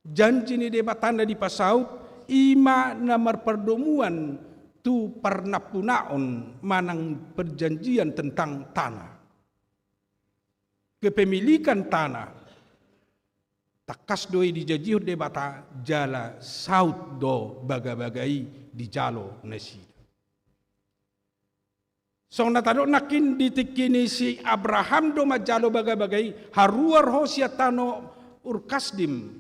janji ni Debata na dipasaut, ima na marpardomuan tu parnampunaon manang perjanjian tentang tanah. Kepemilikan tanah, tangkas do i dijanjihon Debata, jala saut do bagabaga i dijalo nasida. Songon na tadok nangkin, di tingki ni si Abraham do manjalo bagabaga i, haruar ho sian tano Ur Kasdim,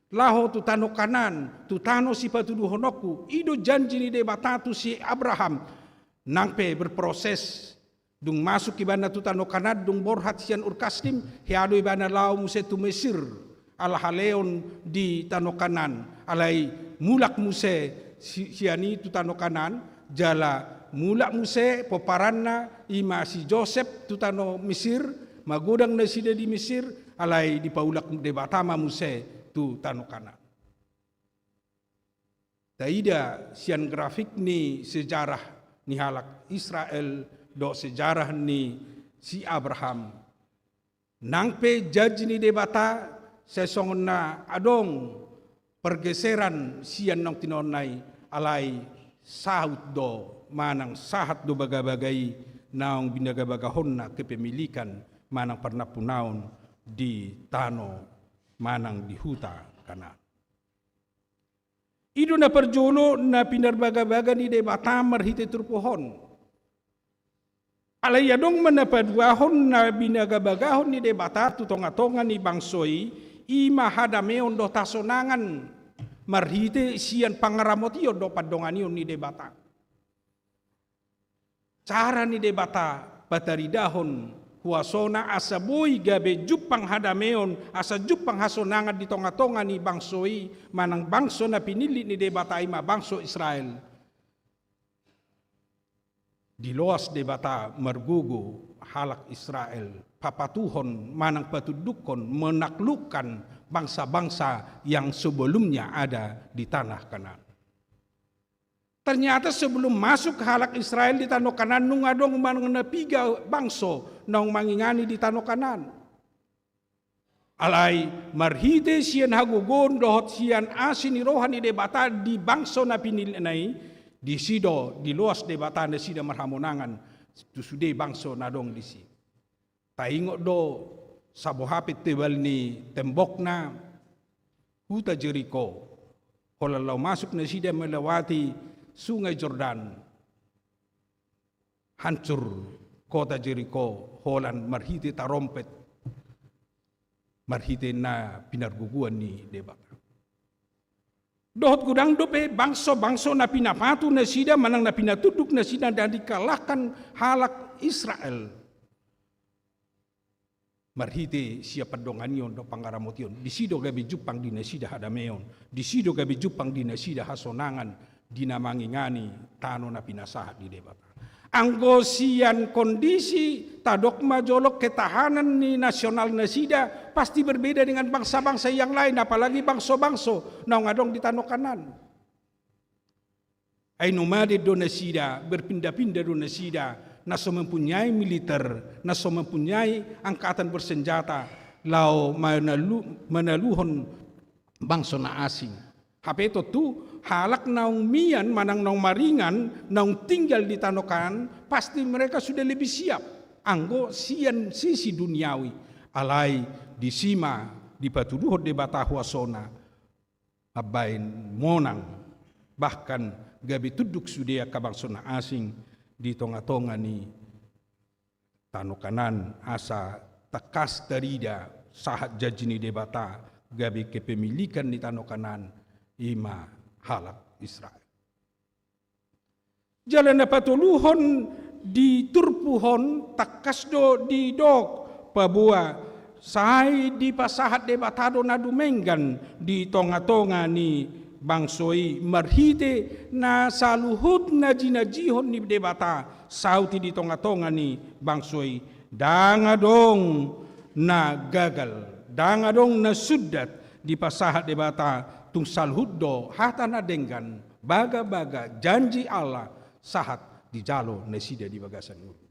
laho tu tano Kanaan, tu tano sipatuduhononku. I do janji ni Debata tu si Abraham. Nang pe berproses, dung masuk ibana tu tano Kanaan, dung borhat sian Ur Kasdim, hea do ibana laho muse tu Mesir. Ala haleon di tano Kanaan. Alai mulak muse si-, sian i tu tano Kanaan, jala mulak muse pomparanna, ima si Josep, tu tano Mesir, magodang nasida di Mesir, alai dipaulak Debata ma muse tu tano Kanaan. Taida sian grafik ni sejarah ni halak Israel dohot sejarah ni si Abraham, nang pe janji ni Debata sai songon na adong pergeseran sian naung tinoanna i, alai saut do manang sahat do bagabaga i naung binagabagahonna kepemilikan manang parnampunaon di tano manang di huta Kanaan. I do na parjolo na pinarbagabaga ni Debata marhite turpuk on. Alai adong ma na paduahon na binagabagahon ni Debata tu tongatonga ni bangso i, ima hadameon dohot hasonangan marhite sian pangaramotion dohot pandonganion ni Debata. Cara ni Debata pataridahon huasona asa boi gabe jumpang hadameon, asa jumpang hasonangan di tongatonga ni bangso i, manang bangso na pinillit ni Debata, ima bangso Israel. Diloas Debata margogo halak Israel, papatuhon manang patundukkon, menaklukkan bangsa-bangsa yang sebelumnya ada di tanah Kanaan. Ternyata sebelum masuk halak Israel di tano Kanaan, nunga adong manang na piga bangso naung mangingani di tano Kanaan. Alai marhite sian hagogoon dohot sian asi ni roha ni Debata di bangso na pinilitna i, disi do diloas Debata nasida marhamonangan tu sude bangso na adong disi. Taingot do saboha pe tebal ni tembokna huta Jeriko, holan laho masuk nasida melewati Sungai Jordan, hancur kota Jeriko holan marhite tarompet, marhite na pinargogoan ni Debata. Dohot godang dope bangso-bangso na pinapatu nasida manang na pinatunduk nasida na dikalahkan halak Israel. Marhite sian pandonganion dohot pangaramotion, disi do gabe jumpang di nasida hadameon, disi do gabe jumpang di nasida hasonangan, di na mangingani tano na pinasahat ni Debata. Anggo sian kondisi, tadok ma jolo ketahanan ni nasional nasida pasti berbeda dengan bangsa-bangsa yang lain, apalagi bangso-bangso naung adong di tano Kanaan. Ai nomaden do nasida, berpindah-pindah do nasida, na so mempunyai militer, na so mempunyai angkatan bersenjata, laho manalu-, manaluhon bangso na asing. Hape tontu halak naung mian manang naung maringan naung tinggal di tano Kanaan, pasti mereka sudah lebih siap anggo sian sisi duniawi. Alai disi ma dipatuduhon Debata huasona, mambaen monang, bahkan gabe tunduk sude angka bangso na asing di tonga-tonga ni tano Kanaan, asa tangkas tarida sahat janji ni Debata, gabe kepemilikan ni tano Kanaan, i ma halak Israel. Jala na patoluhon, di turpuk on tangkas do didok paboa sai dipasahat Debata do na dumenggan di tonga-tonga ni bangso i marhite na saluhut na jinajihon ni Debata sauti di tonga-tonga ni bangso i. Ndang adong na gagal, ndang adong na sundat dipasahat Debata, tung saluhut do hata na denggan, baga-baga janji Allah sahat dijalo nasida di bagasan ngolu.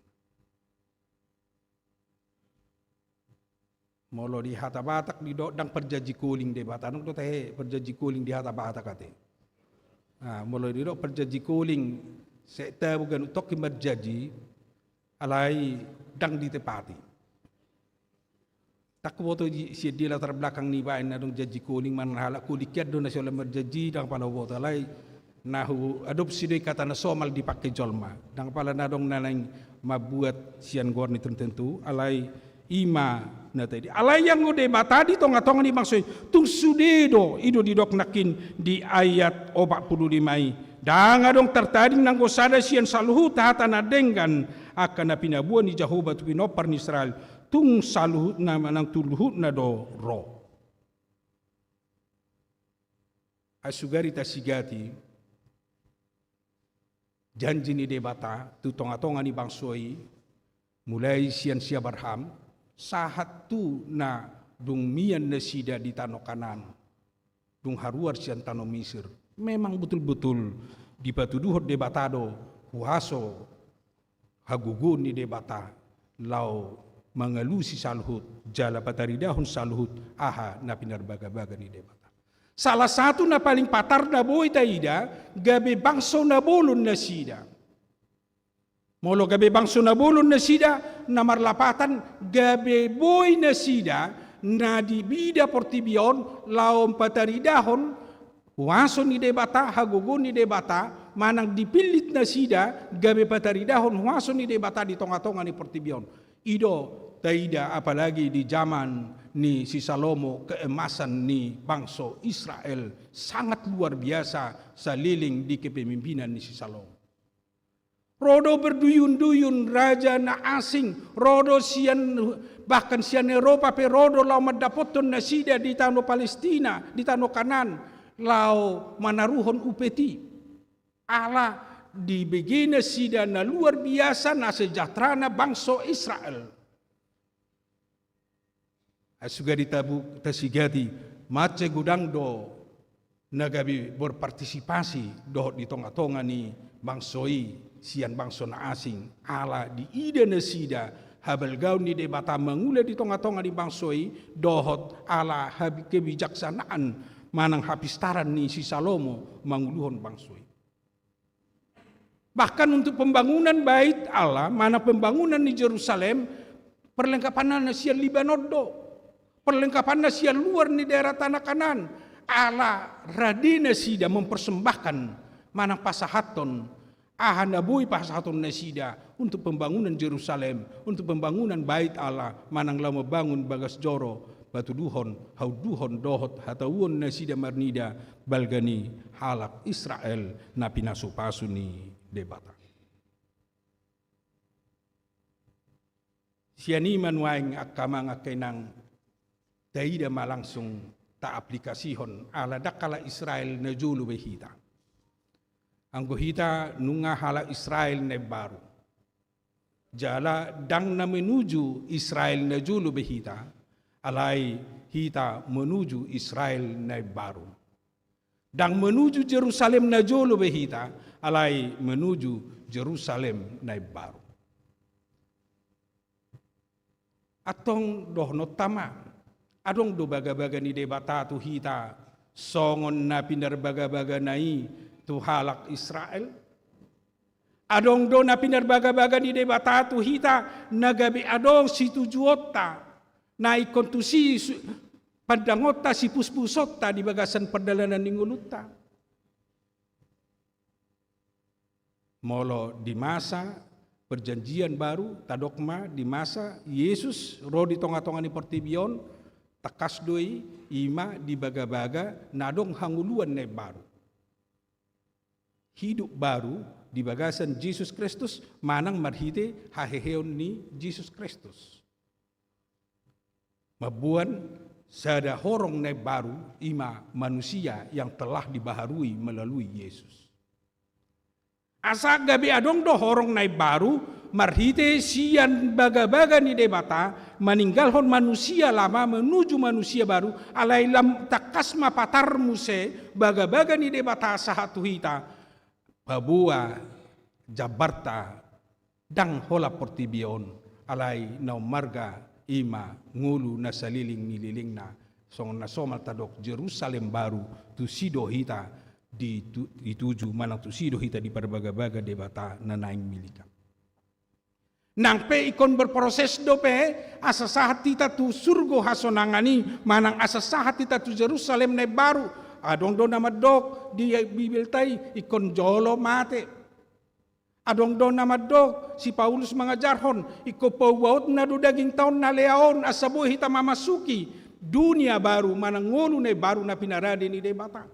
Molo di hata Batak didok ndang parjanji koling Debata, ndang do tahe parjanji koling di hata Batak ate. Nah, molo didok parjanji koling, sai tabo ganup tongkin marjanji, alai ndang ditepati. Ndang huboto sian dia latar belakang ni baen na adong janji koling, manang halak koling hian do na sai holan marjanji, ndang pala huboto, alai na huadopsi do i kata na somal dipangke jolma. Ndang pala na adong na naeng mambuat sian goar ni tertentu, alai i ma na taida. Alai anggo Debata di tonga-tonga ni bangso i, tung sude do, i do didok nangkin di ayat opat pulu lima i. Ndang adong tartading nanggo sada sian saluhut hata na denggan angka na pinaboa ni Jahowa tu pinompar ni Israel, tung saluhutna manang tu luhutna do ro. Ai sugari tasigati, janji ni Debata tu tonga-tonga ni bangso i, mulai sian si Abraham sahat tu na dung mian nasida di tano Kanaan, dung haruar sian tano Misir, memang betul-betul dipatuduhon Debata do huaso hagogoon ni Debata laho mangalusi saluhut jala pataridahon saluhut aha na pinarbaga-baga ni Debata. Salah satu na paling patar na boi taida, gabe bangso na bolon nasida. Molo gabe bangso na bolon nasida, na marlapatan gabe boi nasida na dibida portibi on laho pataridahon huaso ni Debata, hagogoon ni Debata, manang dipillit nasida gabe pataridahon huaso ni Debata di tonga-tonga ni portibi on. I do taida apalagi di jaman ni si Salomo, keemasan ni bangso Israel sangat luar biasa saleleng di kepemimpinan ni si Salomo. Ro do berduyun-duyun raja na asing, ro do sian, bahkan sian Eropa pe ro do laho mandapothon nasida di tano Palestina, di tano Kanaan, laho manaruhon upeti. Ala dibege nasida na luar biasa na sejahterana bangso Israel. Ai sugari tabu-, tasigati, mansai godang do na gabe berpartisipasi dohot di tonga-tonga ni bangso i sian bangso na asing, ala diida nasida habalgaon ni Debata mangula di tonga-tonga ni bangso i, dohot ala hab-, kebijaksanaan manang hapistaran ni si Salomo manguluhon bangso i. Bahkan untuk pembangunan Bait Allah, manang pembangunan ni Jerusalem, perlengkapanna na sian Libanon do. Perlengkapanna sian luar ni daerah tano Kanaan. Ala rade nasida mempersembahkan, manang pasahathon aha na boi pasahaton nasida untuk pembangunan Jerusalem, untuk pembangunan Bait Allah, manang laho mambangun bagas joro, patuduhon, haunduhon dohot hatauon nasida marnida balga ni halak Israel na pinasu-pasu ni Debata. Sian i ma nuaeng angka amang angka inang, taida ma langsung taaplikasihon, ala ndang halak Israel na jolo be hita. Anggo hita nunga halak Israel na imbaru. Jala ndang na menuju Israel na jolo be hita, alai hita menuju Israel na imbaru. Ndang menuju Jerusalem na jolo be hita, alai menuju Jerusalem na imbaru. Antong dohononta ma, adong do bagabaga ni Debata tu hita songon na pinarbagabagana i tu halak Israel? Adong do na pinarbagabaga ni Debata tu hita na gabe adong situjuonta, na ingkon tusi su-, pandangonta, sipuspusonta di bagasan pardalanan ni ngolunta? Molo di masa Perjanjian Baru, tadok ma di masa Jesus ro di tongatonga ni portibi on, tangkas do i, i ma dibagabaga na adong hangoluan na imbaru. Hidup baru di bagasan Jesus Kristus manang marhite haheheon ni Jesus Kristus. Mamboan sada horong na imbaru, i ma manusia yang telah dibaharui melalui Yesus. Asa gabe adong do horong na imbaru marhite sian bagabaga ni Debata, maninggalhon manusia lama menuju manusia baru, alai lam tangkas ma patar muse bagabaga ni Debata sahat tu hita, paboa jambarta ndang holan portibi on, alai na ummarga i ma ngolu na saleleng ni lelengna, songon na somal tadok Jerusalem Baru, tusi do hita di tu-, dituju manang tusi do hita diparbagabaga Debata na naeng milik. Nang pe ingkon berproses dope asa sahat hita tu surgo hasonangan i, manang asa sahat hita tu Jerusalem na imbaru. Adong do na mandok di Bibelta i, ingkon jolo mate. Adong do na mandok, si Paulus mangajarhon, ingkon paubaotna do dagingta on na lea on, asa boi hita mamasuki dunia baru manang ngolu na imbaru na pinarade ni Debata.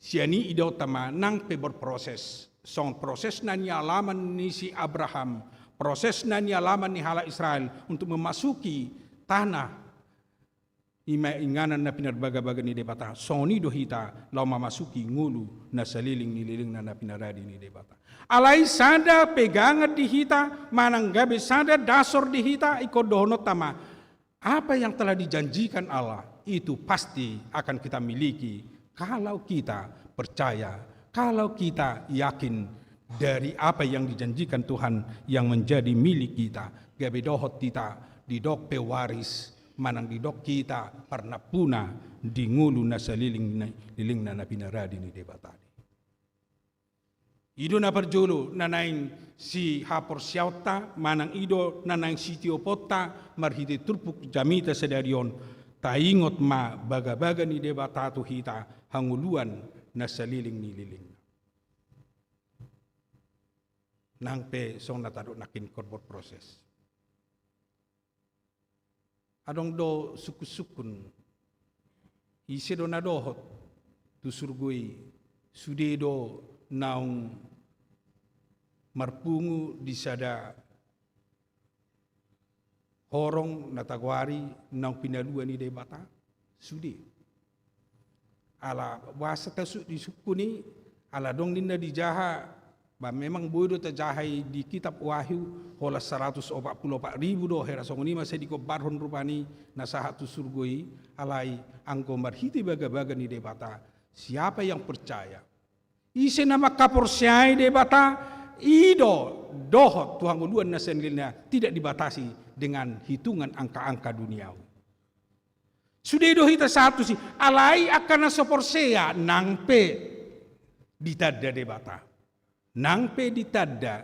Sian i idaonta ma nang pe berproses, songon proses na nialaman ni si Abraham, proses na nialaman ni halak Israel untuk memasuki tanah i ma inganan na pinarbagabaga ni Debata, songon i do hita laho mamasuki ngolu na saleleng ni lelengna na pinarade ni Debata. Alai sada pegangan di hita, manang gabe sada dasor di hita, ingkon dohononta ma, apa yang telah dijanjikan Allah itu pasti akan kita miliki kalau kita percaya, kalau kita yakin dari apa yang dijanjikan Tuhan yang menjadi milik kita. Gabe dohot hita didok pewaris, manang didok hita parnampuna di ngolu na saleleng ni lelengna na pinarade ni Debata. I do na parjolo na naeng sihaporseaonta, manang i do na naeng sitioponta marhite turpuk jamita sadari on, taingot ma bagabaga ni Debata tu hita hangoluan na saleleng ni lelengna. Nang pe songon na tadok nangkin ingkon berproses. Adong do sungkunsungkun, ise do na dohot tu surgo i, sude do naung marpungu di sada horong na tagoari naung pinalua ni Debata, sude. Ala boasa tasuk disungkun i, ala adong ninna dijaha, ba memang boi do tajaha i di kitab Wahyu, holan saratus opat pulu opat ribu do hera, songon i ma sai digombarhon rupani na sahat tu surgo i, alai anggo marhite bagabaga ni Debata, siapa yang percaya, ise na mangkaporseai Debata, i do dohot tu hangoluan na salelengna, tidak dibatasi dengan hitungan angka-angka duniawi. Sude do hita sahat tusi, alai angka na so porsea nang pe ditanda Debata, nang pe ditanda,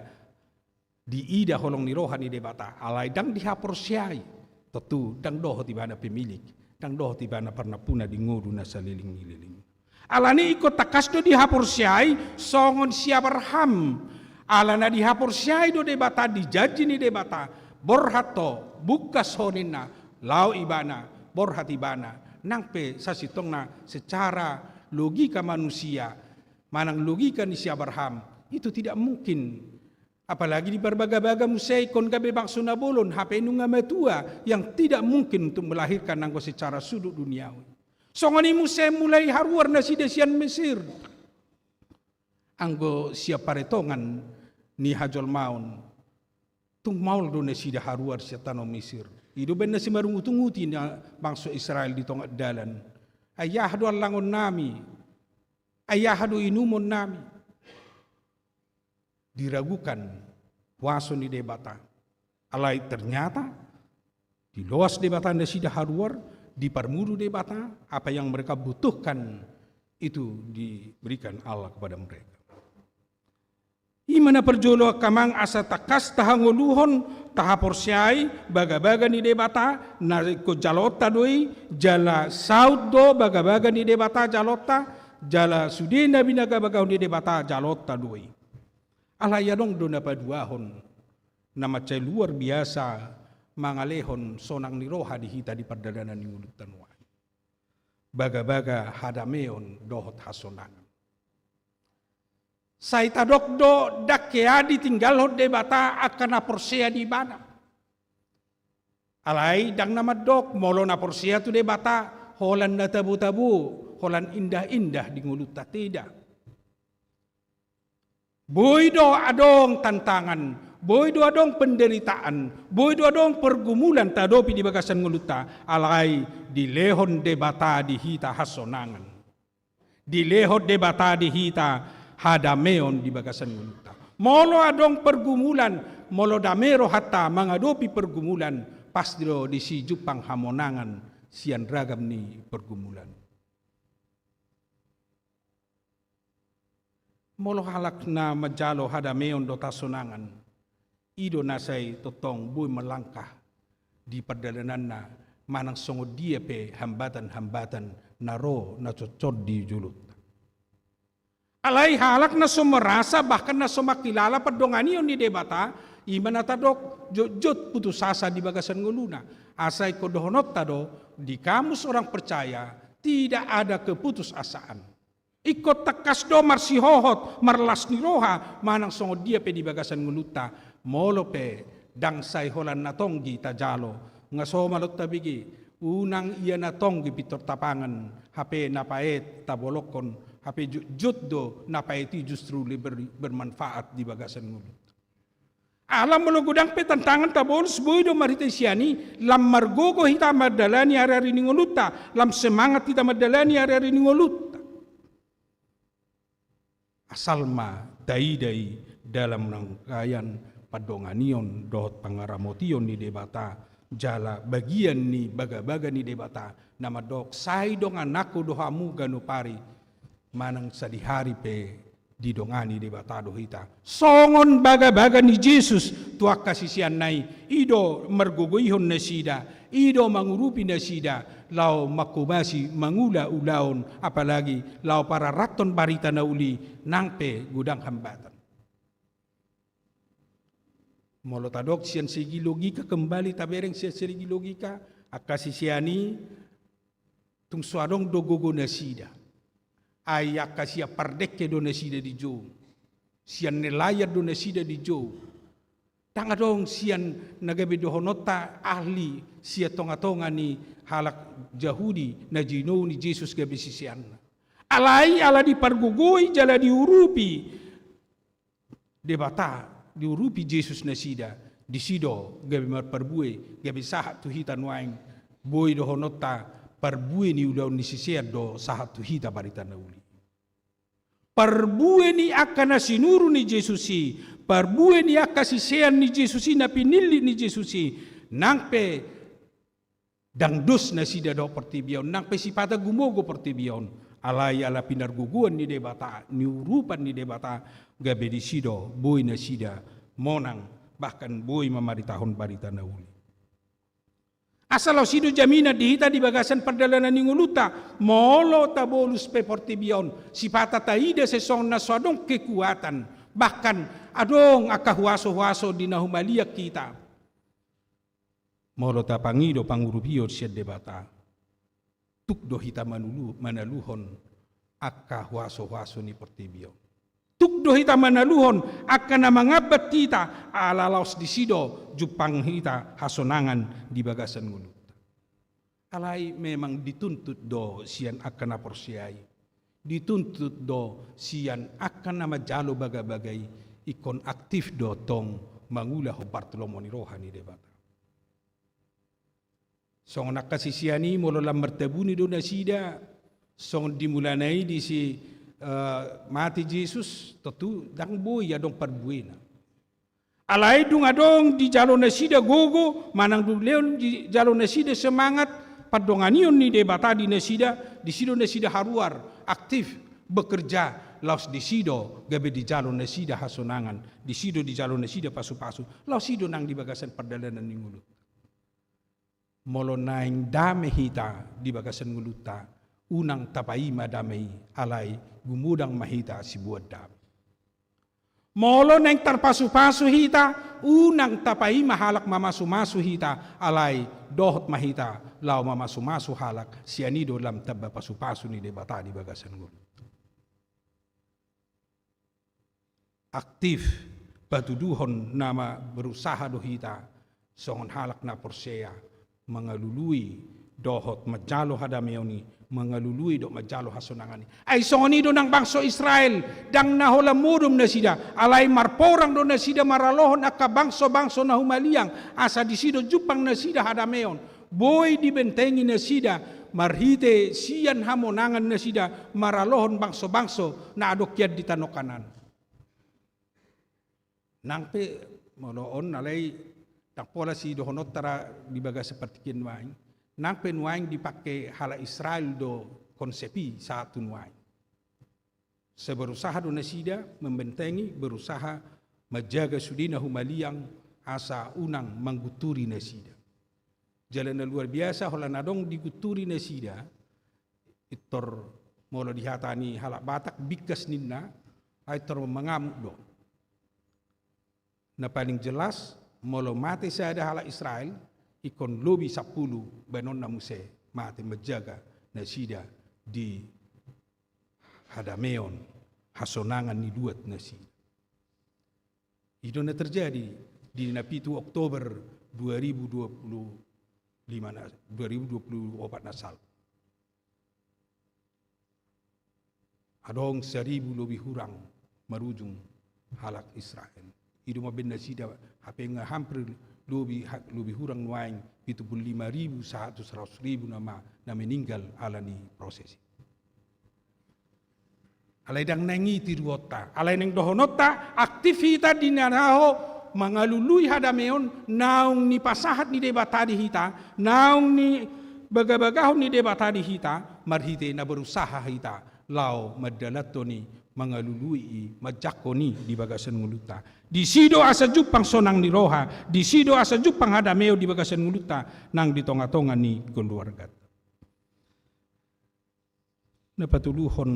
diida holong ni roha ni Debata, alai ndang dihaporseai, tontu ndang dohot ibana pemilik, ndang dohot ibana parnampuna di ngolu na saleleng ni leleng. Alani i ingkon tangkas do dihaporseai songon si Abraham. Ala na dihaporseai do Debata, di janji ni Debata, borhat ho, bungkas ho ninna, laho ibana, borhat ibana. Nang pe sasintongna secara logika manusia, manang logika ni si Abraham, itu tidak mungkin. Apalagi diparbagabaga muse ingkon gabe bangso na bolon, hape nunga matua, yang tidak mungkin untuk melahirkan anggo secara sudut duniawi. Songon i muse mulai haruar nasida sian Mesir. Anggo sian paretongan ni hajolmaon, tung maol do nasida haruar sian tano Mesir. I do baen na simarungutunguti na bangso Israel di tonga dalan. Ai aha do allangonnami? Ai aha do inumonnami? Diragukan kuaso ni Debata. Alai ternyata diloas Debata nasida haruar, diparmuru Debata, apa yang mereka butuhkan itu diberikan Allah kepada mereka. I ma na parjolo angka amang, asa tangkas tahangoluhon, tahaporseai bagabaga ni Debata, na ingkon jaloonta do i, jala saut do bagabaga ni Debata jaloonta, jala sude na binagabagahon ni Debata jaloonta do i. Alai adong do na paduahon, na mansai luar biasa mangalehon sonang ni roha di hita di pardalanan ni ngolunta nuaeng. Bagabaga hadameon dohot hasonangan. Sai tadok do, ndang hea ditinggalhon Debata angka na porsea di Ibana. Alai ndang na mandok, molo na porsea tu Debata, holan na tabo-tabo, holan indah-indah di ngolunta, tidak. Boi do adong tantangan, boi do adong penderitaan, boi do adong pergumulan taadopi di bagasan ngolunta, alai dilehon Debata di hita hasonangan. Dilehon Debata di hita hadameon di bagasan ngolunta. Molo adong pergumulan, molo dame rohanta mangadopi pergumulan, pasti do disi jumpang hamonangan sian ragam ni pergumulan. Molo halak na manjalo hadameon dohot hasonangan, i do na sai tongtong boi marlangkah di pardalananna manang songon dia pe hambatan-hambatan na ro na cotcot di jolonta. Alai halak na so merasa bahkan na so mangkilala pandonganion ni Debata, i ma na tadok jotjot putus asa di bagasan ngoluna. Asa ingkon dohononta do, di kamus orang percaya tidak ada keputusasaan. Ingkon tangkas do marsihohot, marlas ni roha, manang songon dia pe di bagasan ngolunta, molo pe ndang sai holan na tonggi tajalo, nga so ma lot tabege, unang ia na tonggi pintor tapangan, hape na paet tabolongkon, hape jotjot do na paet i justru lebih ber-, bermanfaat di bagasan ngolunta. Ala molo godang pe tantangan tabolus, boi do marhite sian i, lam margogo hita mandalani ari-ari ni ngolunta, lam semangat hita mandalani ari-ari ni ngolunta. Asal ma taida i dalam rangkaian pandonganion dohot pangaramotion ni Debata, jala bagian ni bagabaga ni Debata, na mandok sai dongananku do hamu ganup ari, manang sadihari pe didongani Debata do hita. Songon bagabaga ni Jesus tu angka siseanna i, i do margogoihon nasida, i do mangurupi nasida, laho manghobasi mangula ulaon, apalagi laho pararathon barita na uli, nang pe godang hambatan. Molo tadok sian segi logika, kembali tabereng sian segi logika, angka sisean i, tung so adong do gogo nasida. Ai angka sian pardengke do nasida dijou. Sian nelayan do nasida dijou. Ndang adong sian na gabe dohononta ahli sian tonga-tonga ni halak Jahudi na jinou ni Jesus gabe siseanna. Alai ala dipargogoi jala diurupi Debata, diurupi Jesus nasida, disi do gabe marparbue, gabe sahat tu hita nuaeng, boi dohononta parbue ni ulaon ni sisean do sahat tu hita barita na uli. Parbue ni angka na sinuru ni Jesus i, parbue ni angka sisean ni Jesus i, na pinillit ni Jesus i, nang pe ndang dos nasida dohot portibi on, nang pe sipata gumogo portibi on, alai ala pinargogoan ni Debata, niurupan ni Debata, gabe disi do boi nasida monang, bahkan boi mamaritahon barita na uli. Asa laos i do jaminan di hita di bagasan pardalanan ni ngolunta, molo tabolus pe portibi on, sipata taida sai songon na so adong kekuatan, bahkan adong angka huaso-huaso di na humaliang hita. Molo tapangido pangurupion sian Debata, tuk do hita manulu-, manaluhon angka huaso-huaso ni portibi on. Tuk do hita manaluhon angka na mangambat hita, ala laos disi do jumpang hita hasonangan di bagasan ngolunta. Alai memang dituntut do sian angka na porsea i, dituntut do sian angka na manjalo bagabaga i, ingkon aktif do tong mangula hombar tu lomo ni roha ni Debata. Songon angka sisean i, molo lam martabuni do nasida, songon di mulana i disi, eh, mate Jesus, tontu ndang boi adong parbuena. Alai dung adong dijalo nasida gogo, manang dung lehon dijalo nasida semangat, pandonganion ni Debata di nasida, disi do nasida haruar, aktif, bekerja, laos disi do gabe dijalo nasida hasonangan, disi do dijalo nasida pasupasu, laos i do nang di bagasan pardalanan ni ngolu. Molo naeng dame hita di bagasan ngolunta, unang tapaima dame i, alai gumodang ma hita siboan dame. Molo naeng tarpasupasu hita, unang tapaima halak mamasumasu hita, alai dohot ma hita laho mamasumasu halak, sian i do lam tamba pasupasu ni Debata di bagasan ngolu. Aktif, patuduhon na ma berusaha do hita songon halak na porsea, mangalului dohot manjalo hadameon i, mangalului dohot manjalo hasonangan i. Ai songon i do nang bangso Israel, ndang na holan modom nasida, alai marporang do nasida maralohon angka bangso-bangso na humaliang, asa disi do jumpang nasida hadameon. Boi dibentengi nasida marhite sian hamonangan nasida maralohon bangso-bangso na adong hian di tano Kanaan. Nang pe, molo on alai ndang pola sidohononta ra di bagasan partingkian nuaeng, nang pe nuaeng dipake halak Israel do konsep i sahat tu nuaeng. Sai berusaha do nasida membentengi, berusaha manjaga sude na humaliang asa unang manggunturi nasida. Jala na luar biasa holan adong digunturi nasida, pintor molo di hata ni halak Batak bingkas ninna, ai pintor mangamuk do. Na paling jelas, molo mate sada halak Israel, ingkon lobi sampulu baenonna muse mate manjaga nasida di hadameon, hasonangan ni luat nasida. I do na terjadi di na pitu Oktober dua ribu dua puluh lima na, dua ribu dua puluh opat na salpu. Adong saribu lobi hurang marujung halak Israel. I do mambaen nasida hape nga hampir lobi ha-, lobi hurang nuaeng pitu puluh lima ribu sahat tu seratus ribu nama na meninggal ala ni proses i. Alai ndang naeng i tiruonta, alai naeng dohononta, aktif hita di na laho mangalului hadameon naung nipasahat ni Debata di hita, naung nibagabagahon ni Debata di hita, marhite na berusaha hita laho mandalanhon i, mangalului i, manjangkon i di bagasan ngolunta. Disi do asa jumpang sonang ni roha, disi do asa jumpang hadameon di bagasan ngolunta nang di tongatonga ni keluarganta. Na patoluhon,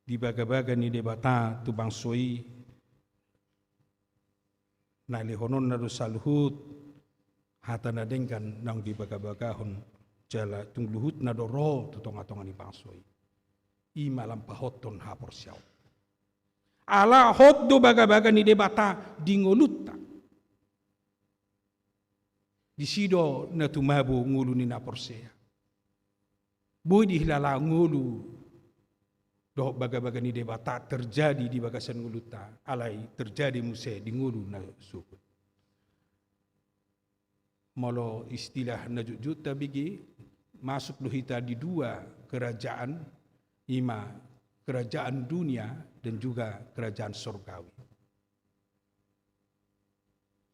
dibagabaga ni Debata tu bangso i, na lehononna do saluhut hata na denggan naung dibagabagahon, jala tung luhutna do ro tu tongatonga ni bangso i. I ma lam pahothon haporseaon. Ala hot do bagabaga ni Debata di ngolunta. Disi do na tumabo ngolu ni na porsea. Boi dihilala ngolu dohot bagabaga ni Debata terjadi di bagasan ngolunta, alai terjadi muse di ngolu na sogot. Molo istilah na jotjot tabege, masuk do hita di dua kerajaan, i ma kerajaan dunia dan juga kerajaan sorgawi.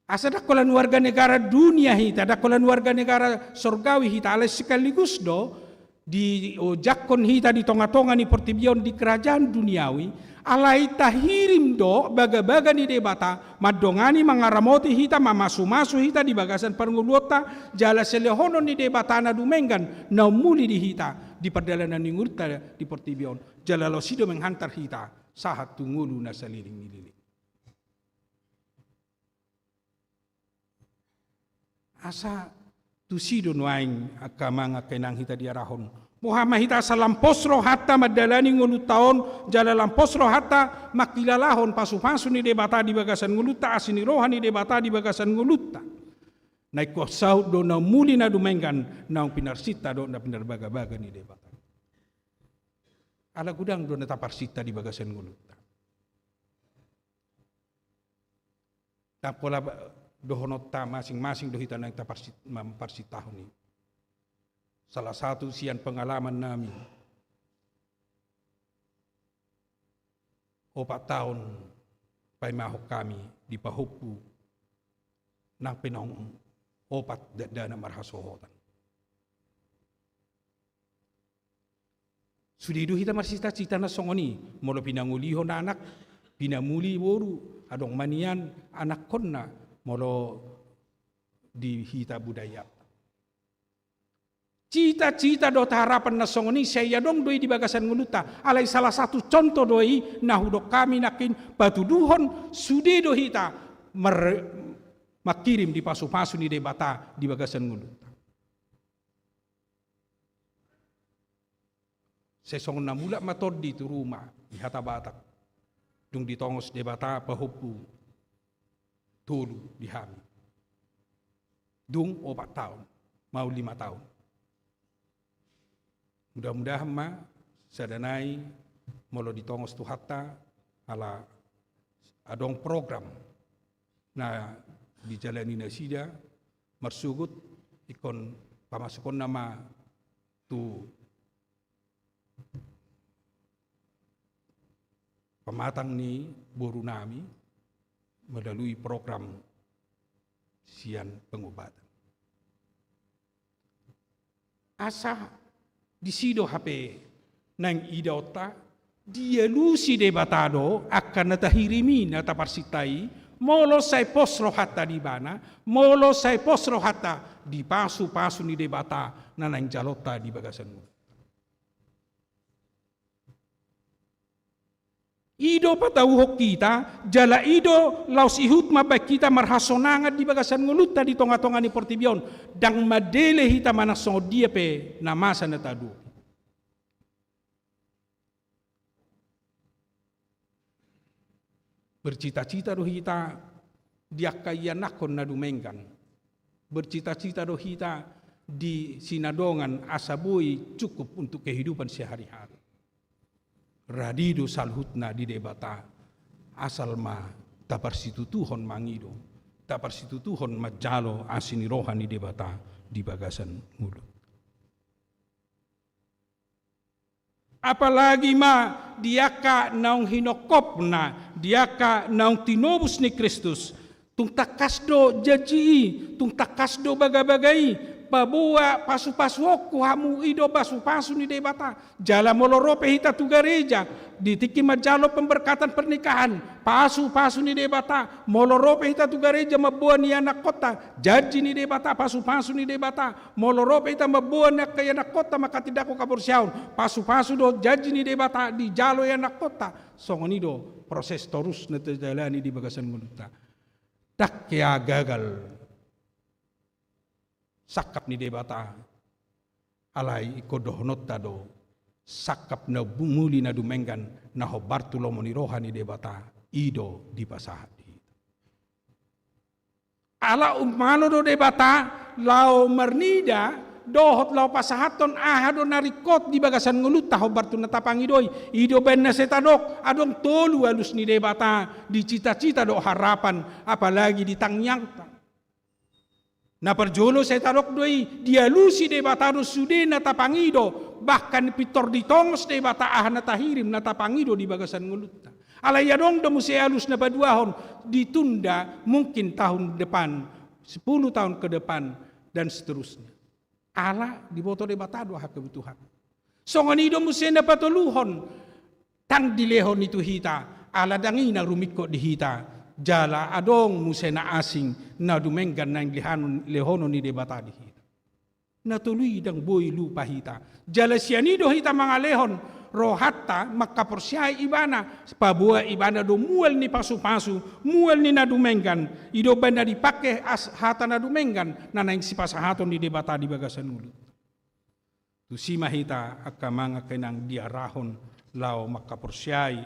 Asa ndang holan warga negara dunia hita, ndang holan warga negara sorgawi hita, alai sekaligus do diojakhon hita di tongatonga ni portibi on di kerajaan duniawi, alai tahirim do bagabaga ni Debata mandongani, mangaramoti hita, mamasumasu hita di bagasan parngoluonta, jala silehonon ni Debata na dumenggan na umuli di hita di pardalanan ni ngolunta di portibi on, jala laos i do menghantar hita sahat tu ngolu na saleleng ni leleng. Asa tusi do nuaeng angka amang, angka inang, hita diarahon. Boha ma hita asa lam pos rohanta mandalani ngolunta on, jala lam pos rohanta mangkilalahon pasupasu ni Debata di bagasan ngolunta, asi ni roha ni Debata di bagasan ngolunta. Na ingkon saut do na umuli na dumenggan naung pinarsinta dohot na pinarbagabaga ni Debata. Ala godang do na taparsinta di bagasan ngolunta. Ndang pola ba-, dohononta masing-masing do hita naeng taparsi-, mamparsintahon i. Salah satu sian pengalaman nami, opat taon paimahon hami di pahompu, nang pe naung opat dakdanak marhasohotan. Sude do hita marcita-cita na songon i, molo pinangolihon anak, pinamuli boru, adong ma nian anakkonna, molo di hita budaya. Cita-cita dohot harapan na songon i sai adong do i di bagasan ngolunta, alai salah satu contoh do i na hudok hami nangkin patuduhon sude do hita mar-, mangkirim di pasu-pasu ni Debata di bagasan ngolunta. Sai songon na mulak ma tondi tu ruma di hata Batak, dung ditongos Debata pahompu tolu di hami. Dung opat taon, mau lima taon. Mudah-mudahan ma sada nai molo ditongos Tuhanta, ala adong program na dijalani nasida, marsogot ingkon pamasukonna ma tu pamatang ni boru nami melalui program sian pengobatan. Asa disi do hape naeng idaonta, dialusi Debata do angka na tahirim i, na taparsinta i, molo sai pos rohanta di ibana, molo sai pos rohanta di pasu-pasu ni Debata na naeng jalonta di bagasan ngolu. I do patauhon hita, jala i do laos ihut mambahen hita marhasonangan di bagasan ngolunta di tonga-tonga ni portibi on, ndang mandele hita manang songon dia pe na masa na tadok. Bercita-cita do hita di angka ianakhon na dumenggan. Bercita-cita do hita di sinadongan asa boi cukup untuk kehidupan sehari-hari. Radi do saluhutna di Debata, asal ma taparsitutuhon mangido, taparsitutuhon manjalo asi ni roha ni Debata di bagasan ngolu. Apalagi ma di angka naung hinongkopna, di angka naung tinobus ni Kristus, tung tangkas do janji i, tung tangkas do bagabaga i, paboa pasu-pasu on tu hamu, i do pasu-pasu ni Debata. Jala molo ro pe hita tu gareja, di tingki manjalo pemberkatan pernikahan, pasu-pasu ni Debata. Molo ro pe hita tu gareja mamboan ianakhonta, janji ni Debata, pasu-pasu ni Debata. Molo ro pe hita mamboan angka ianakhonta mangkatindangkon haporseaon, pasu-pasu do, janji ni Debata, dijalo ianakhonta. Songon i do proses torus na tajalani di bagasan ngolunta. Ndang hea gagal sangkap ni Debata, alai ingkon dohononta do, sangkap na muli na dumenggan na hombar tu lomo ni roha ni Debata, i do dipasahat di hita. Ala ummalo do Debata laho marnida dohot laho pasahathon aha do na ringkot di bagasan ngolunta hombar tu na tapangido i. I do umbahen na sai tadok, adong tolu alus ni Debata di cita-cita dohot harapan, apalagi di tangiangta. Na parjolo sai tadok do i, dialusi Debata do sude na tapangido, bahkan pintor ditongos Debata aha na tahirim na tapangido di bagasan ngolunta. Alai adong do muse alus na paduahon, ditunda mungkin tahun depan, sepuluh tahun ke depan, dan seterusnya. Ala diboto Debata do aha kebutuhan. Songon i do muse na patoluhon, ndang dilehon i tu hita, ala ndang i na rumingkot di hita, jala adong muse na asing, na dumenggan naeng lehanon, lehonon ni Debata di hita. Na tolu i ndang boi lupa hita. Jala sian i do hita mangalehon rohanta mangkaporseai Ibana, paboa Ibana do mual ni pasu-pasu, mual ni na dumenggan, i do umbahen na dipangke as-, hata na dumenggan, na naeng sipasahaton ni Debata di bagasan ngolu. Tusi ma hita angka amang angka inang diarahon laho mangkaporseai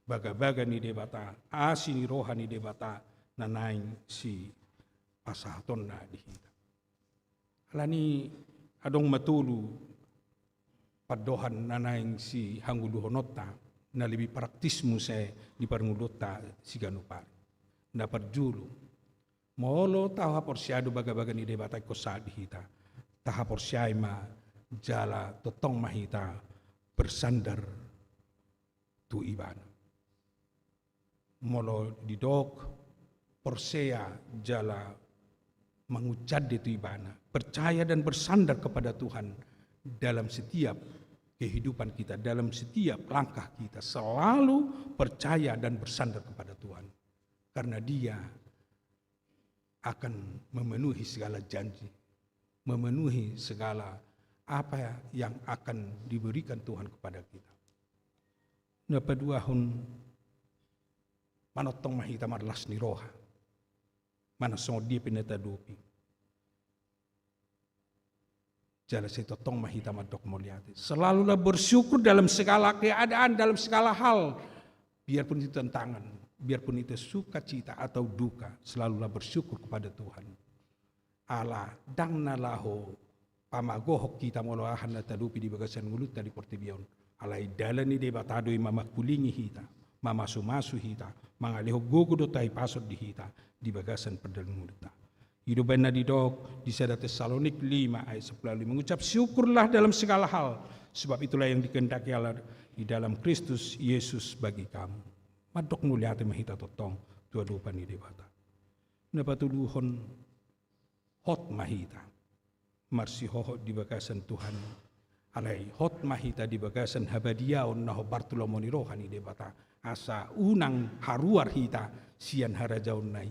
bagabaga ni Debata, asi ni roha ni Debata na naeng sipasahatonna di hita. Alani adong ma tolu pandohan na naeng sihangoluhononta, na lebih praktis muse di parngoluonta siganup ari. Na parjolo, molo tahaporseai do bagabaga ni Debata ingkon sahat di hita, tahaporseai ma jala tongtong ma hita bersandar tu Ibana. Molo didok porsea jala mangucande tu Ibana, percaya dan bersandar kepada Tuhan dalam setiap kehidupan kita, dalam setiap langkah kita, selalu percaya dan bersandar kepada Tuhan. Karena Dia akan memenuhi segala janji, memenuhi segala apa yang akan diberikan Tuhan kepada kita. Na paduahon, manongtong ma hita marlas ni roha, manang songon dia pe na taadopi. Jala sai tongtong ma hita mandok mauliate. Selalulah bersyukur dalam segala keadaan, dalam segala hal. Biarpun itu tantangan, biarpun itu sukacita atau duka, selalulah bersyukur kepada Tuhan. Ala ndang na laho pamagohon hita molo aha na taadopi di bagasan ngolunta di portibi on. Alai dalan ni Debata do i mamangkulingi hita, mamasumasu hita, mangalehon gogo dohot hahipason di hita di bagasan pardalanan ngolunta. I do umbahen na didok di sada Tesalonik lima ayat sampulu lima, mengucap syukurlah dalam segala hal, sebab itulah yang dikehendaki Allah di dalam Kristus Yesus bagi kamu. Mandok mauliate ma hita tongtong tu adopan ni Debata. Na patoluhon, hot ma hita marsihohot di bagasan Tuhan. Alai hot ma hita di bagasan habadiaon na hombar tu lomo ni roha ni Debata, asa unang haruar hita sian harajaonna i.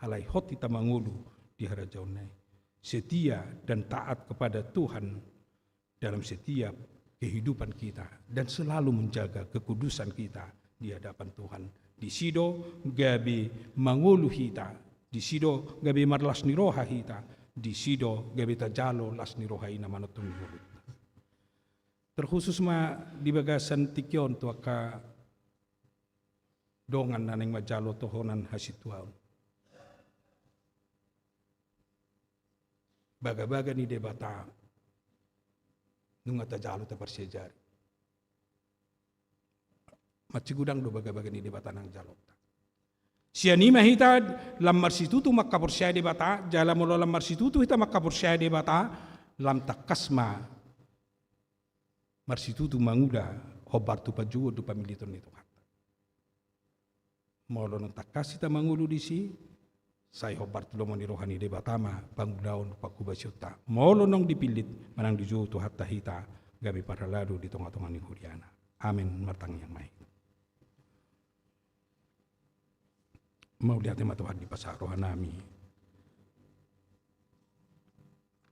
Alai hot hita mangolu di harajaonna i. Setia dan taat kepada Tuhan dalam setiap kehidupan kita dan selalu menjaga kekudusan kita di hadapan Tuhan. Disi do gabe mangolu hita, disi do gabe marlas ni roha hita, disi do gabe tajalo las ni roha i na manongtong i. Terkhusus ma di bagasan tingki on tu angka dongan na naeng manjalo tohonan hasintuaon. Bagabaga ni Debata nunga tajalo taparsiajari. Mansai godang do bagabaga ni Debata na jaloonta. Sian i ma hita lam marsitutu mangkaporseai Debata, jala molo lam marsitutu hita mangkaporseai Debata, lam tangkas ma marsitutu mangula hombar tu panjouon dohot pamilliton ni Tuhanta. Molo naung tangkas hita mangolu disi, sai hombar tu lomo ni roha ni Debata ma pangulaon panghobasionta. Molo naung dipillit manang dijou Tuhanta hita gabe parhalado di tongatonga ni huriana. Amen. Martangiang ma hita. Mauliate ma Tuhan dipasahat rohanami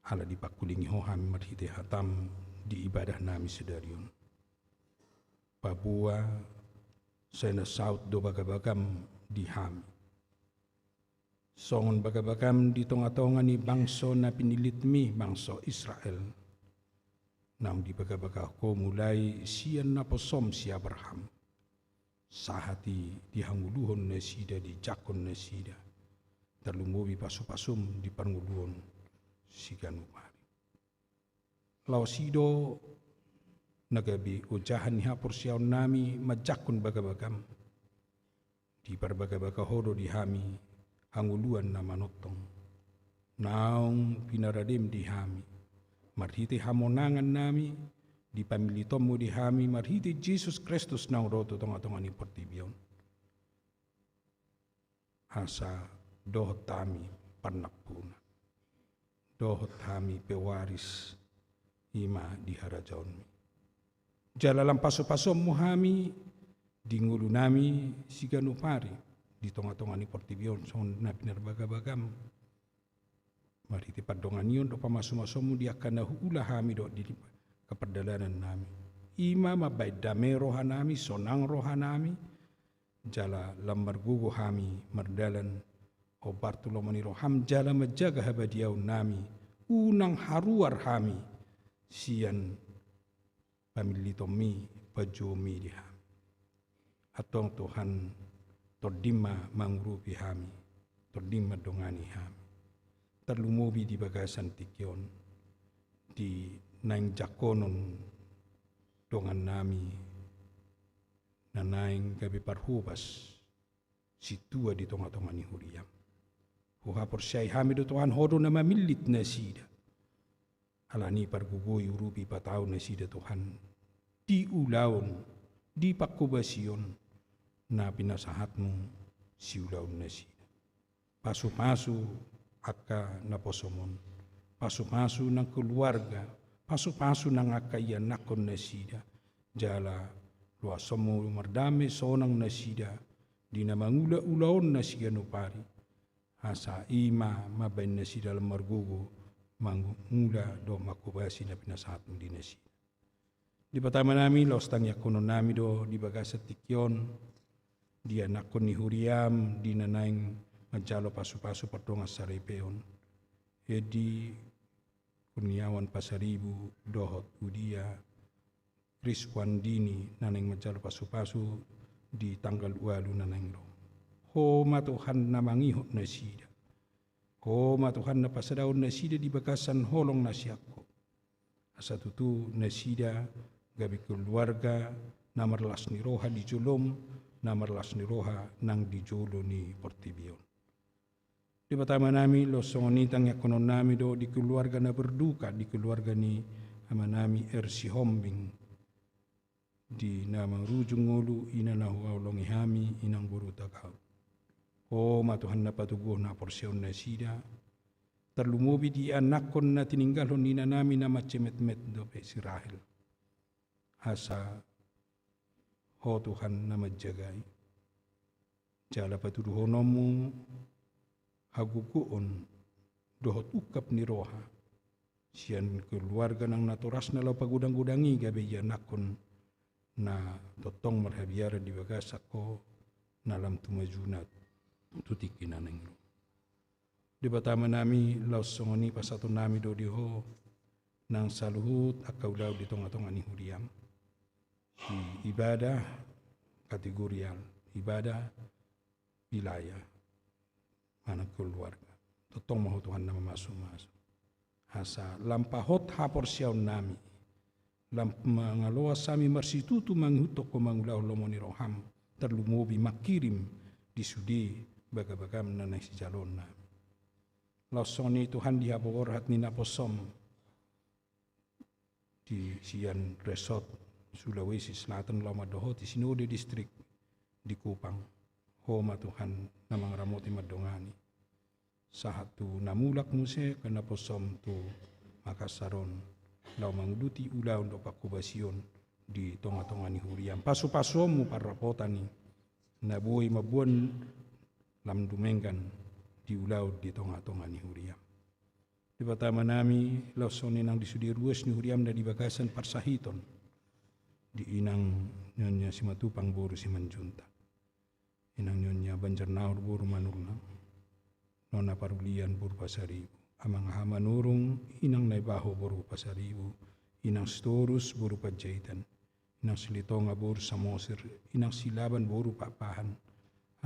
ala dipangkulingi Ho hami marhite hataM di ibadahnami sadari on. Paboa sai na saut do bagabagaM di hami, songon bagabagaM di tongatonga ni bangso na pinillitMi, bangso Israel, naung dibagabaga Ho mulai sian naposoM si Abraham sahat i dihangoluhon nasida, dijangkon nasida, tarlumobi pasupasoM di parngoluon siganup ari. Laos i do na gabe ojahan ni haporseaonnami manjangkon bagabagaM. Diparbagabaga Ho do di hami hangoluan na manongtong. Naung pinaradeM di hami marhite hamonangannami, dipamillitonMu di hami marhite Jesus Kristus naung ro tu tongatonga ni portibi on, asa dohot hami parnampuna, dohot hami pewaris i ma di harajaonMi. Jala lam pasupasoMu hami di ngolunami siganup ari di tongatonga ni portibi on, songon na pinarbagabagaM marhite pandonganion dohot pamasumasuonMu di angka na huula hami dohot di angka pardalanannami. I ma mambahen dame rohanami, sonang rohanami, jala lam margogo hami mardalan hombar tu lomo ni rohaM jala manjaga habadiaonnami, unang haruar hami sian pamillitonMi, panjouonMi di hami. Antong Tuhan, TondiM ma mangurupi hami, TondiM mandongani hami. Tarlumobi di bagasan tingki on, di naeng jangkonon dongannami na naeng gabe parhobas sintua di tongatonga ni huriaM. Huhaporseai hami do Tuhan, Ho do na mamillit nasida. Alani i pargogoi, urupi, patau nasida Tuhan di ulaon, di panghobasion na pinasahatMu siulaon nasida. Pasupasu angka naposom on. Pasupasu nang keluarga, pasupasu nang angka ianakhon nasida. Jala loasonmu mardame sonang nasida di na mangula ulaonna siganup ari. Asa i ma mambahen nasida lam margogo mangula dohot manghobasi na pinasahatmu di nasida. Debata Amanami, laos tangiangkononnami do di bagasan tingki on, di anakhon ni huriam, di na naeng manjalo pasupasu pardongan saripeon. Edi Kurniawan Pasaribu dohot Udia Kris Wandini na naeng manjalo pasupasu di tanggal ualu na naeng ro. Ho ma Tuhan na mangihut nasida. Ho ma Tuhan na pasadahon nasida di bagasan holong na sian Ho. Asa tutu nasida gabe keluarga na marlas ni roha di jolom, na marlas ni roha nang di jolo ni portibi on. Debata Amanami, laos songon i tangiangkononnami do di keluarga na berduka, di keluarga ni Amanami R. Sihombing, di na marujung ngolu, ina na huhaholongi hami, inang boru Tagauk. Ho ma Tuhan na patoguhon haporseaon nasida, tarlumobi di anakhon na tininggalhon inanami na mancemetmet dope si Rahel. Asa Ho Tuhan na manjagai. Jala patuduhononmu hagogoon dohot ungkap ni roha sian keluarga nang natorasna laho pagodang-godangi gabe ianakhon na tongtong marhabiaran di bagasan Ho na lam tumajuna tu tingki na naeng ro. Debata Amanami, laos songon i pasahatonnami do di Ho nang saluhut angka ulaon di tonga-tonga ni huriam. Di ibadah kategorial, ibadah wilayah, manang keluarga. Tongtong ma Ho Tuhan na mamasu-masu. Asa lam pahot haporseaonnami, lam mangaloas hami marsitutu mangihuthon Ho mangulahon lomo ni roham, tarlumobi mangkirim di sude bagabagam na naeng sijaloonnami. Laos songon i Tuhan di haborhat ni naposom di sian Resort Sulawesi Selatan laho mandohoti sinode distrik di Kupang. Ho ma Tuhan na mangaramoti mandongani. Sahat tu na mulak muse angka naposom tu Makassar on laho manguduti ulaon dohot panghobasion di tonga-tonga ni huriam. Pasu-pasuonmu parrapotan i na boi mamboan lam dumenggan di ulaon di tonga-tonga ni huriam. Debata Amanami, laos songon i nang di sude ruas ni huriam na di bagasan parsahiton, di inang Nyonya Simatupang boru Simanjuntak, inang Nyonya Banjarnahor boru Manurlang, nona Parulian boru Pasaribu, amang Hamanurung, inang Naibaho boru Pasaribu, inang Sitorus boru Panjaitan, inang Silitonga boru Samosir, inang Silaban boru Pakpahan,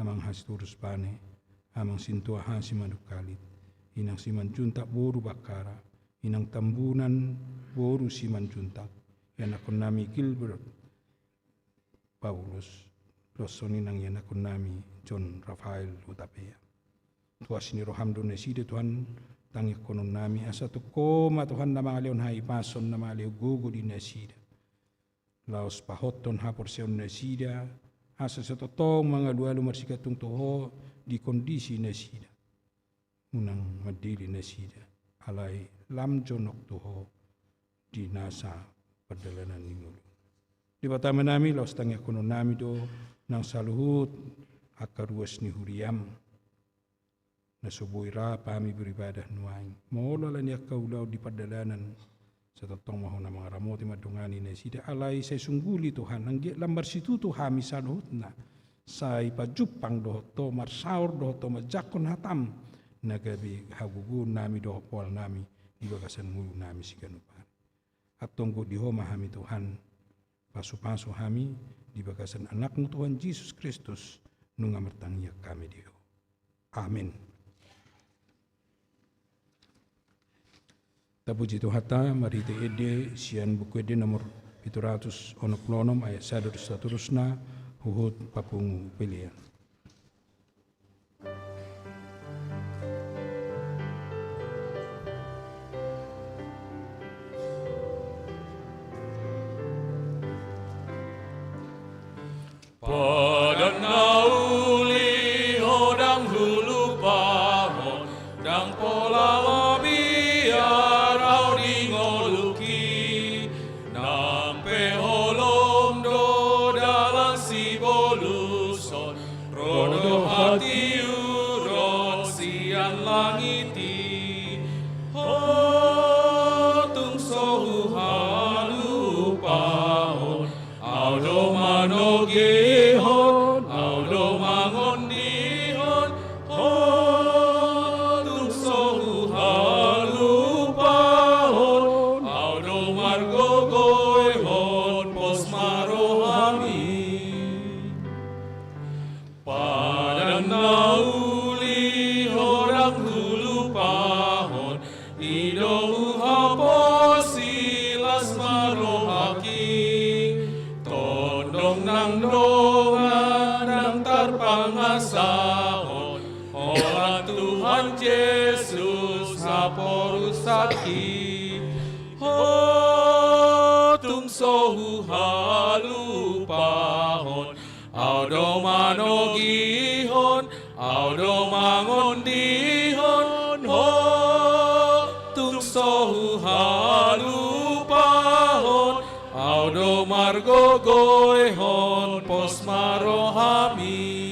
amang Hasitorus Bane, amang Sintua Hasimanungkalit, inang Simanjuntak boru Bakkara, inang Tambunan boru Simanjuntak, ianakhonnami Gilbert Paulus, laos songon i nang ianakhonnami John Rafael Hutapea. Tu asi ni roham do nasida Tuhan, tangiangkononnami, asa tung Ho ma Tuhan na mangalehon hahipason, na mangalehon gogo di nasida. Laos pahothon haporseaon nasida, asa sai tongtong mangalualu marsigantung tu Ho di kondisi nasida. Unang mandele nasida, alai lam jonok tu Ho di nasa pardalanan ni ngolu. Debata Amanami, laos tangiangkononnami do nang saluhut angka ruas ni huriam, na so boi rap hami beribadah nuaeng. Molo ala ni angka ulaon di pardalanan, sai tongtong ma Ho na mangaramoti mandongani nasida, alai sai sungguli Tuhan, anggiat lam marsitutu hami saluhutna, sai pajumpang dohot Ho, marsaor dohot Ho, manjangkon hatam, na gabe hagogoonnami dohot poalnami di bagasan ngolunami siganup ari. Antong gok di Ho ma hami Tuhan, pasu-pasu hami di bagasan Anakmu Tuhan Jesus Kristus, nunga martangiang hami di Ho. Amen. Tapuji Tuhanta, marhite ende sian Buku Ende nomor pitu ratus onom pulu onom ayat sada dohot saterusna, huhut papungu pelean. Padan na uli Ho ndang hulupahon, ndang Na uli ho ndang hulupahon, i do huhaposi las ma rohangki. Tondong nang dongan ndang tarpangasahon, holan Tuhan Jesus haporusangki. Ho tung so huhalupahon, ahu do manogihon, ahu do mangondihon, ho tung so huhalupahon, ahu do margogoihon, pos ma rohami.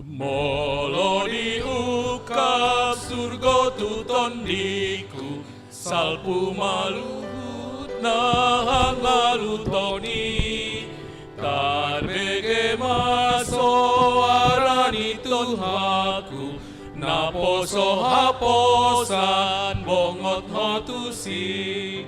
Molo diungkap surgo tu tondiku, salpu ma luhut na hangaluton i. Tarbege ma soara ni Tuhanku, naposo haposan bongot ho tusi.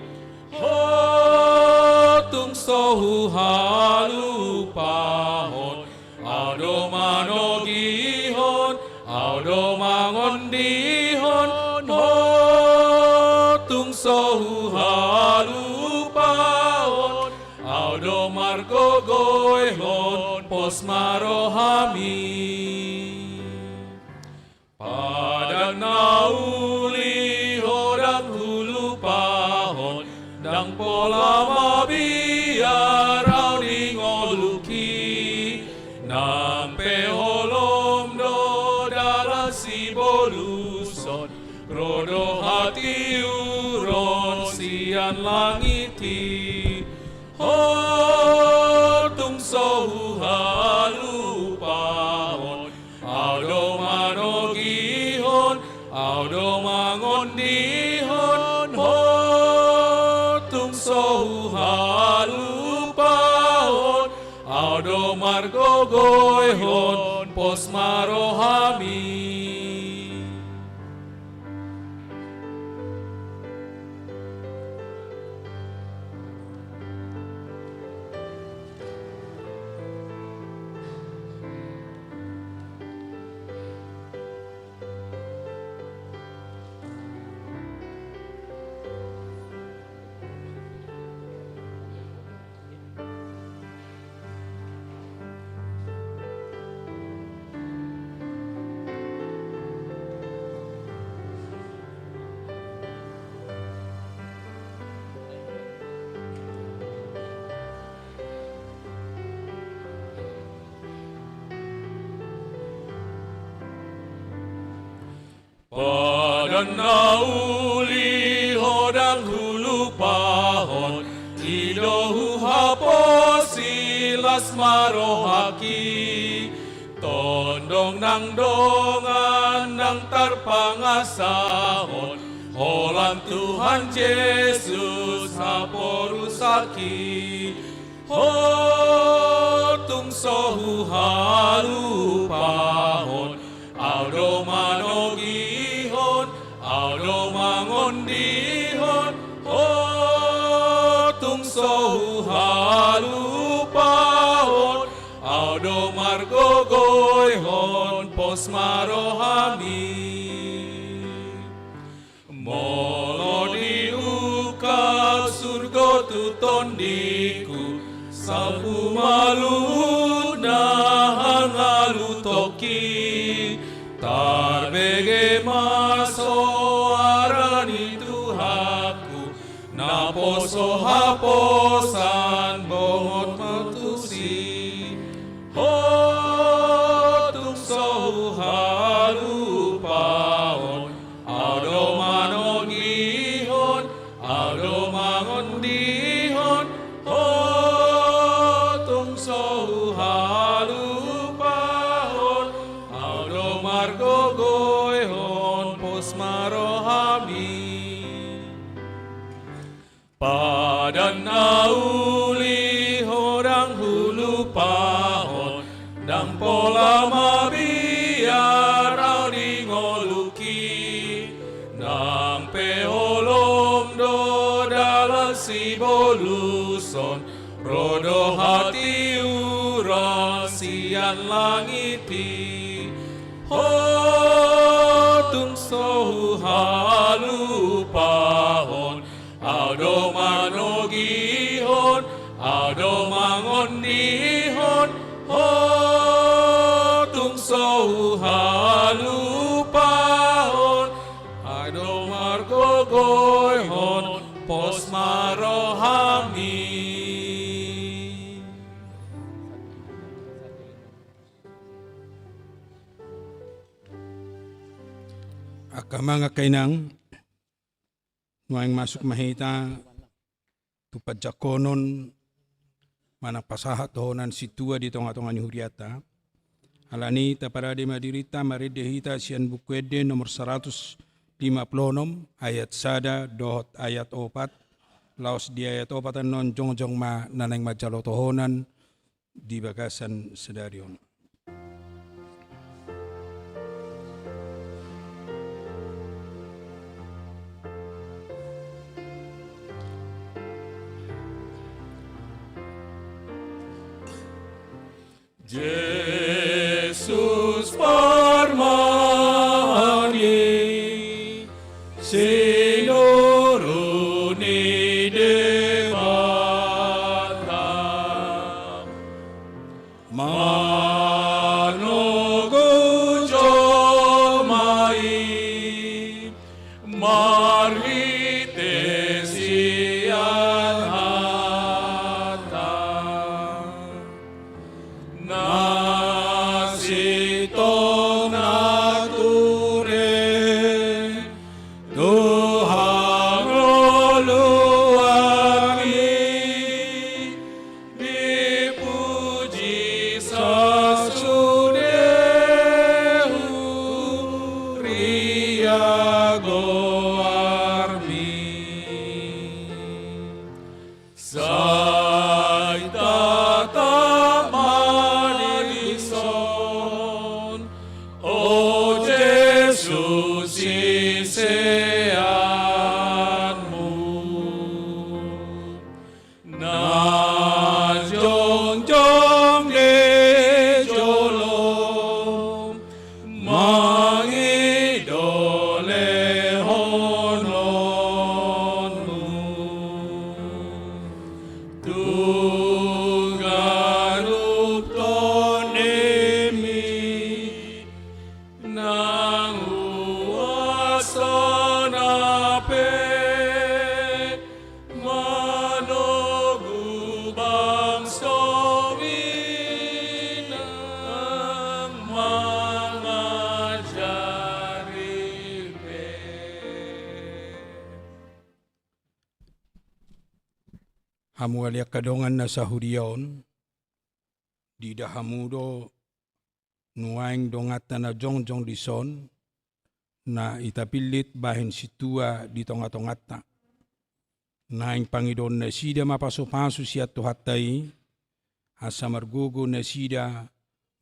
Ho tung so huhalupahon, ahu do manogihon, ahu do mangondihon, ho tung so huhalupahon, ahu do margogoihon, pos ma rohami. Padan na uli ho ndang hulupahon, ndang pola mabiar ahu di ngolungki. Nang pe holom do dalan siboluson, ro do hatiuron sian langit i. Ho tung so huhalupahon, ahu do manogihon, ahu do mangondihon, ho tung so huhalupahon, ahu do margogoihon, pos ma rohami. Padan na uli ho ndang hulupahon, i do huhaposi las ma rohangki. Tondong nang dongan ndang tarpangasahon, holan Tuhan Jesus haporusangki. Ho tung so huhalupahon, ahu do manogihon, ahu do mangondihon, ho tung so huhalupahon, ahu do margogoihon, pos ma rohami. Molo diungkap surgo tu tondiku, salpu ma luhut na hangalutonki. Tarbege ma soara ni Tuhanku, naposo haposan bongot ho tusi. Ho tung so Gogoihon pos ma rohami. Padan na uli ho ndang hulupahon, ndang pola mabiar au di ngoluhi. Nang pe holom do dalan sibolushon, ro do hatiuron sian langit i. Ho tung so huhalupahon, au do manogihon, au do mangondihon. Ho tung so huhalupahon, au do margogoihon, pos ma rohami. Angka amang, angka inang, nuaeng masuk ma hita tu panjangkonon manang pasahat tohonan sintua di tongatonga ni hurianta. Alani i taparade ma dirinta marende hita sian Buku Ende nomor saratus lima pulu onom, ayat sada dohot ayat opat. Laos di ayat opat annon jongjong ma na naeng manjalo tohonan di bagasan sadari on. Jesus parmani sinuru ni Debata, manogu jolma i marhite sian hata. Na sintong na ture tu hangoluan i, dipuji sasude huria goarmi. Sai tatap ma dison, o Jesus, siseanmu na jongjong di jolo mangido lehononmu tu ganup tondimi, nang huasana pe manogu bangsomi nang mangajari pe. Hamu ale angka dongan na sahuria on, diida hamu do nuaeng donganta na jongjong dison, na ita pillit bahen sintua di tongatonganta. Naeng pangidoon nasida ma pasupasu sian Tuhanta i, asa margogo nasida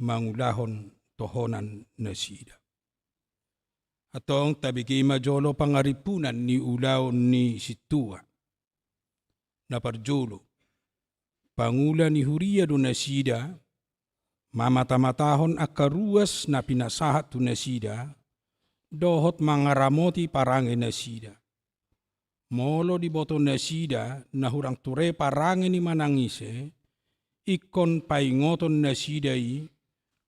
mangulahon tohonan nasida. Antong tabege ma jolo pangarimpunan ni ulaon ni sintua. Na parjolo, pangula ni huria do nasida, mamatamatahon angka ruas na pinasahat tu nasida, dohot mangaramoti parange nasida. Molo diboto nasida na hurang ture parange ni manang ise, ingkon paingoton nasida i,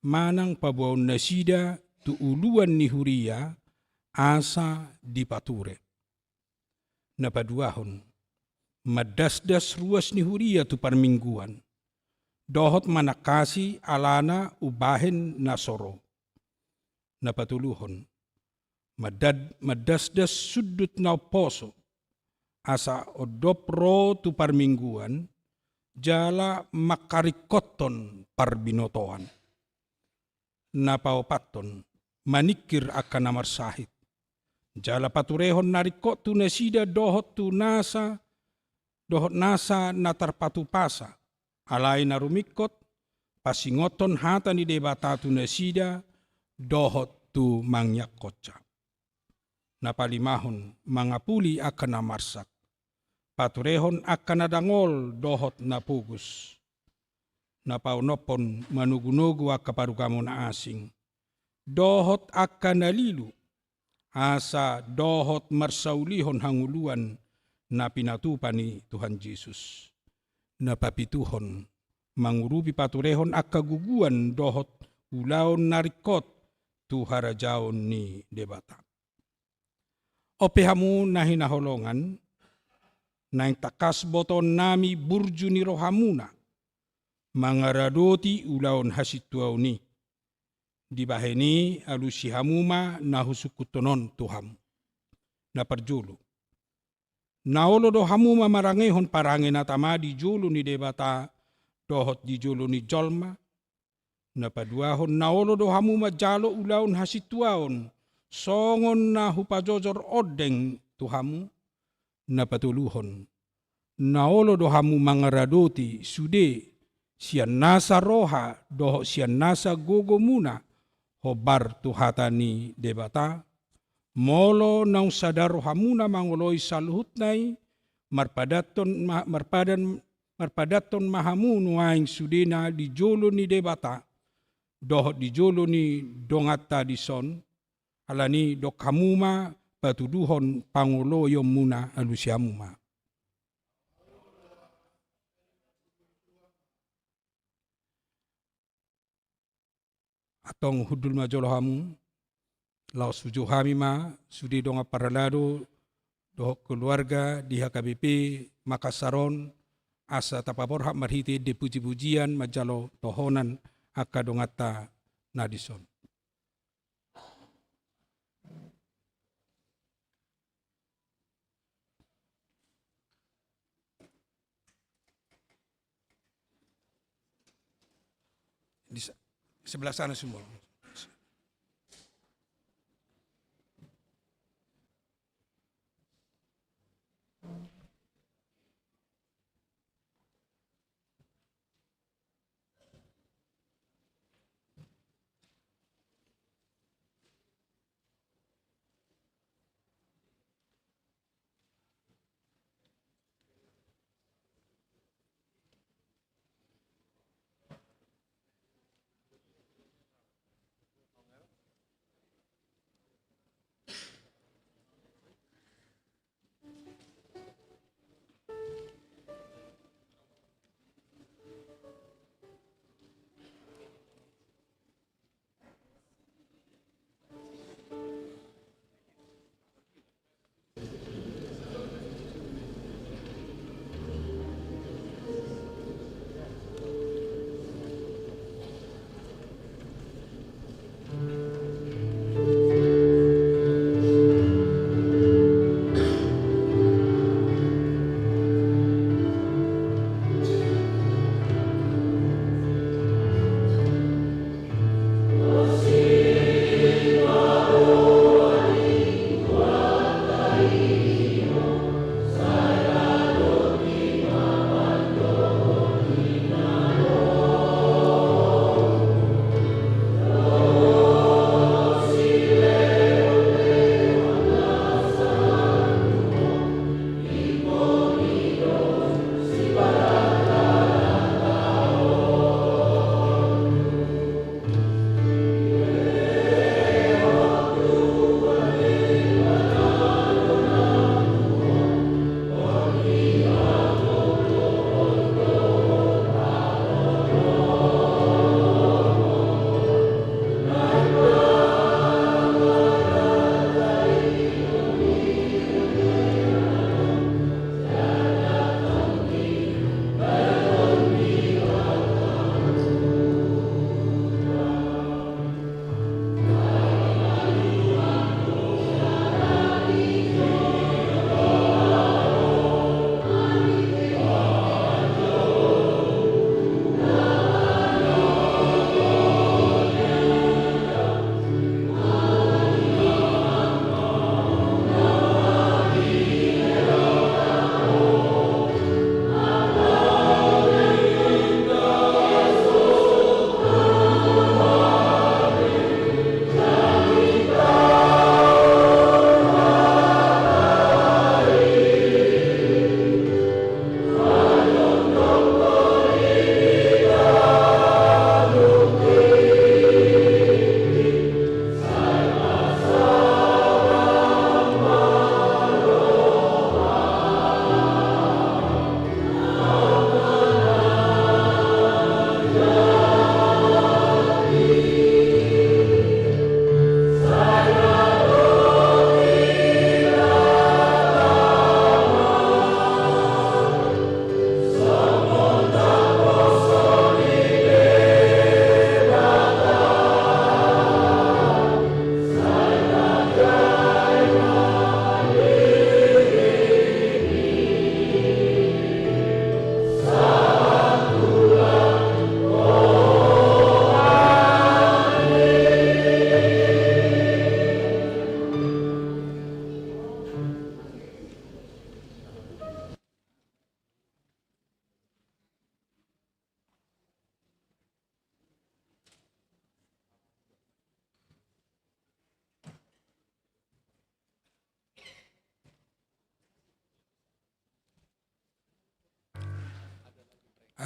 manang paboaon nasida tu uluan ni huria, asa dipature. Na paduahon, mandasdas ruas ni huria tu parmingguan, dohot manangkasi alana umbahen na so ro. Na patoluhon, mandad-, mandasdas sundut na umposo, asa ondop ro tu parmingguan, jala mangkaringkothon parbinotoan. Na paopathon, maningkir angka na marsahit. Jala paturehon na ringkot tu nasida dohot tu nasa, dohot nasa na tarpatupasa, alai na rumingkot, pasingothon hata ni Debata tu nasida dohot tu mangiangkonsa. Na palimahon, mangapuli angka na marsak, paturehon angka na dangol dohot na pogos. Na paonomhon, manogunogu angka parugamo na asing dohot angka na lilu, asa dohot marsaulihon hangoluan na pinatupa ni Tuhan Jesus. Na papituhon, mangurupi paturehon angka guguan dohot ulaon na ringkot tu harajaon ni Debata. On pe hamu na hinaholongan, naeng tangkas botoonnami burju ni rohamuna mangaradoti ulaon hasintuaon i. Dibahen i alusi hamu ma na husungkunhon on tu hamu. Na parjolo, na olo do hamu mamarangehon parange na tama di jolo ni Debata dohot di jolo ni jolma. Na paduahon, na olo do hamu manjalo ulaon hasintuaon songon na hupajojor ondeng tu hamu. Na patoluhon, na olo do hamu mangaradoti sude sian nasa roha dohot sian nasa gogomuna hombar tu hata ni Debata. Molo naung sada rohamuna mangoloi saluhutna i, marpadathon ma-, marpadan-, marpadathon ma hamu nuaeng sudena di jolo ni Debata dohot di jolo ni donganta dison. Alani i, dok hamu ma patuduhon pangoloionmuna, alusi hamu ma. Antong hundul ma jolo hamu, laos hujou hami ma sude dongan parhalado dohot keluarga di H K B P Makassar on, asa tapaborhat marhite ende pujipujian manjalo tohonan angka donganta na dison. Di se-, sebelah sana semua.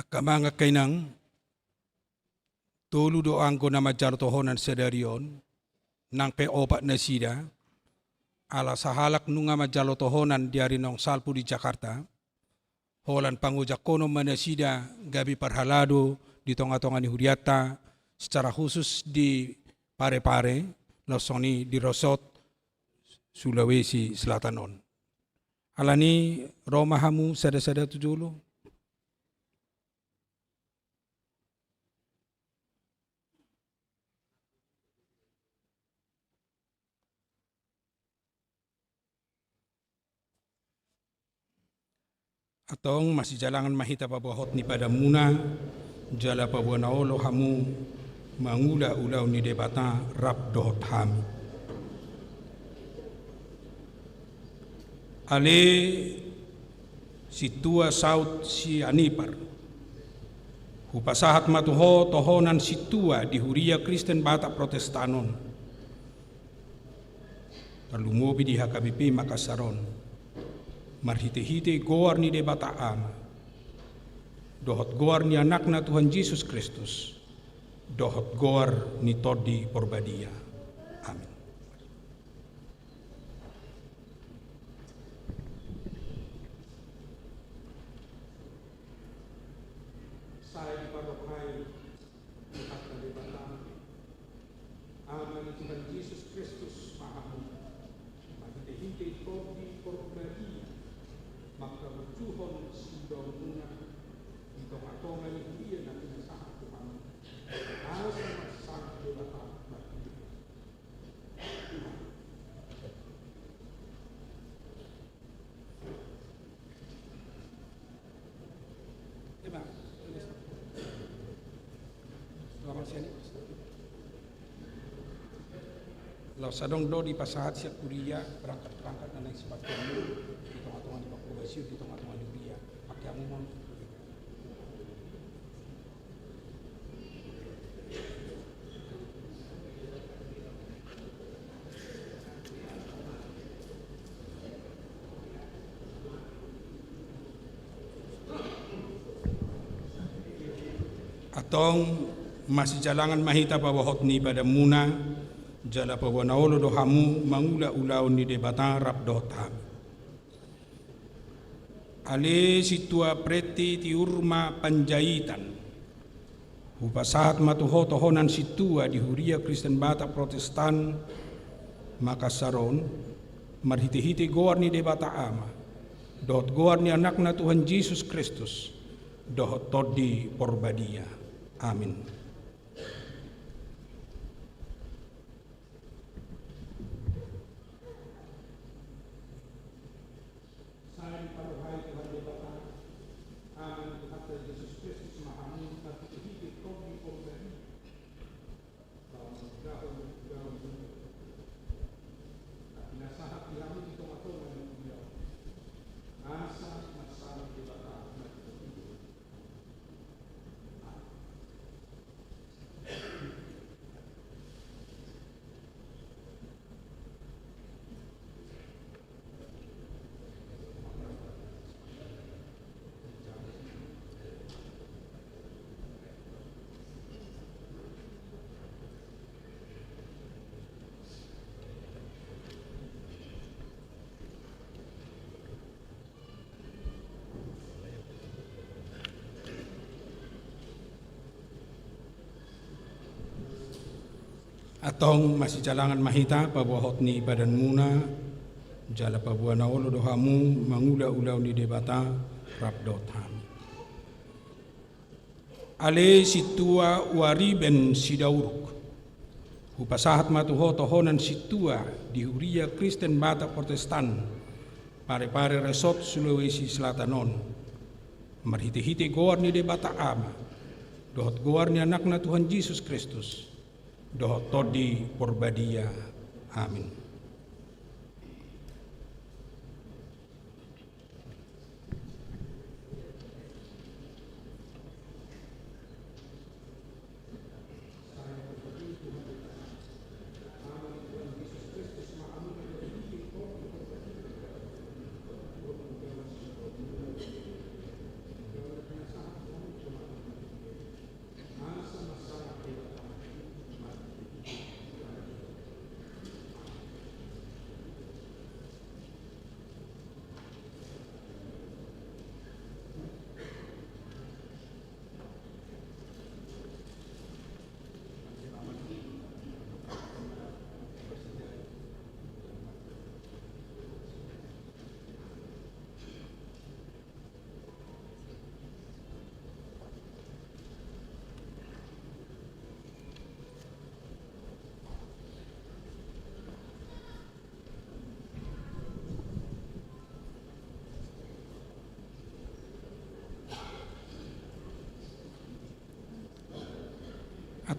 Angka amang, angka inang, tolu do anggo na manjalo tohonan sadari on, nang pe opat nasida, ala sahalak nunga manjalo tohonan di ari naung salpu di Jakarta, holan pangojangkonon ma nasida gabe parhalado di tongatonga ni hurianta, secara khusus di Parepare, laos songon i di Rosot, Sulawesi Selatan on. Alani i ro ma hamu sadasada tu jolo. Antong masijalangan ma hita paboa hot ni padanmuna, jala paboa na olo hamu mangula ulaon ni Debata rap dohot hami. Ale sintua saut sianipar, hupasahat ma tu ho tohonan sintua di Huria Kristen Batak Protestan on, tarlumobi di H K B P Makassar on, marhitehite goar ni Debata Ama, dohot goar ni Anakna Tuhan Jesus Kristus, dohot goar ni Tondi Porbadia. Amin. Sai dipadokhai Tuhanta Debata, Ama ni Tuhan Jesus Kristus ma hamu, marhitehite Tondi Porbadia, mangkaburjuhon siulaonmuna di tongatonga ni huria na pinasahat Tuhan, asa marsangap Debata marhite. Laos adong do dipasahat sian huria perangkat-perangkat na naeng sipantuan di tongatonga ni pangkobasian, di tongatonga ni huria. Pake hamu ma. Antong masijalangan ma hita paboa hot ni padanmuna, jala paboa na olo do hamu mangula ulaon ni Debata rap dohot hami. Ale sintua Preti Tiur ma Panjaitan, hupasahat ma tu ho tohonan sintua di Huria Kristen Batak Protestan Makassar on, marhitehite goar ni Debata Ama, dohot goar ni Anakna Tuhan Jesus Kristus, dohot Tondi Porbadia. Amin. Sai dipadokhai Tuhan Debata, Ama ni Tuhanta Jesus Kristus ma hamu, marhitehite Tondi Porbadia, laho mangulahon ulaon na pinasahat di hamu di tongatonga ni huria on, asa marsangap Debata marhitehite. Antong masijalangan ma hita paboa hot ni padanmuna, jala paboa na olo do hamu mangula ulaon ni Debata rap dohot hami. Ale sintua Wariben Sidauruk, hupasahat ma tu ho tohonan sintua di Huria Kristen Batak Protestan Parepare Resort Sulawesi Selatan on, marhitehite goar ni Debata Ama, dohot goar ni Anakna Tuhan Jesus Kristus, dohot Tondi Porbadia. Amin.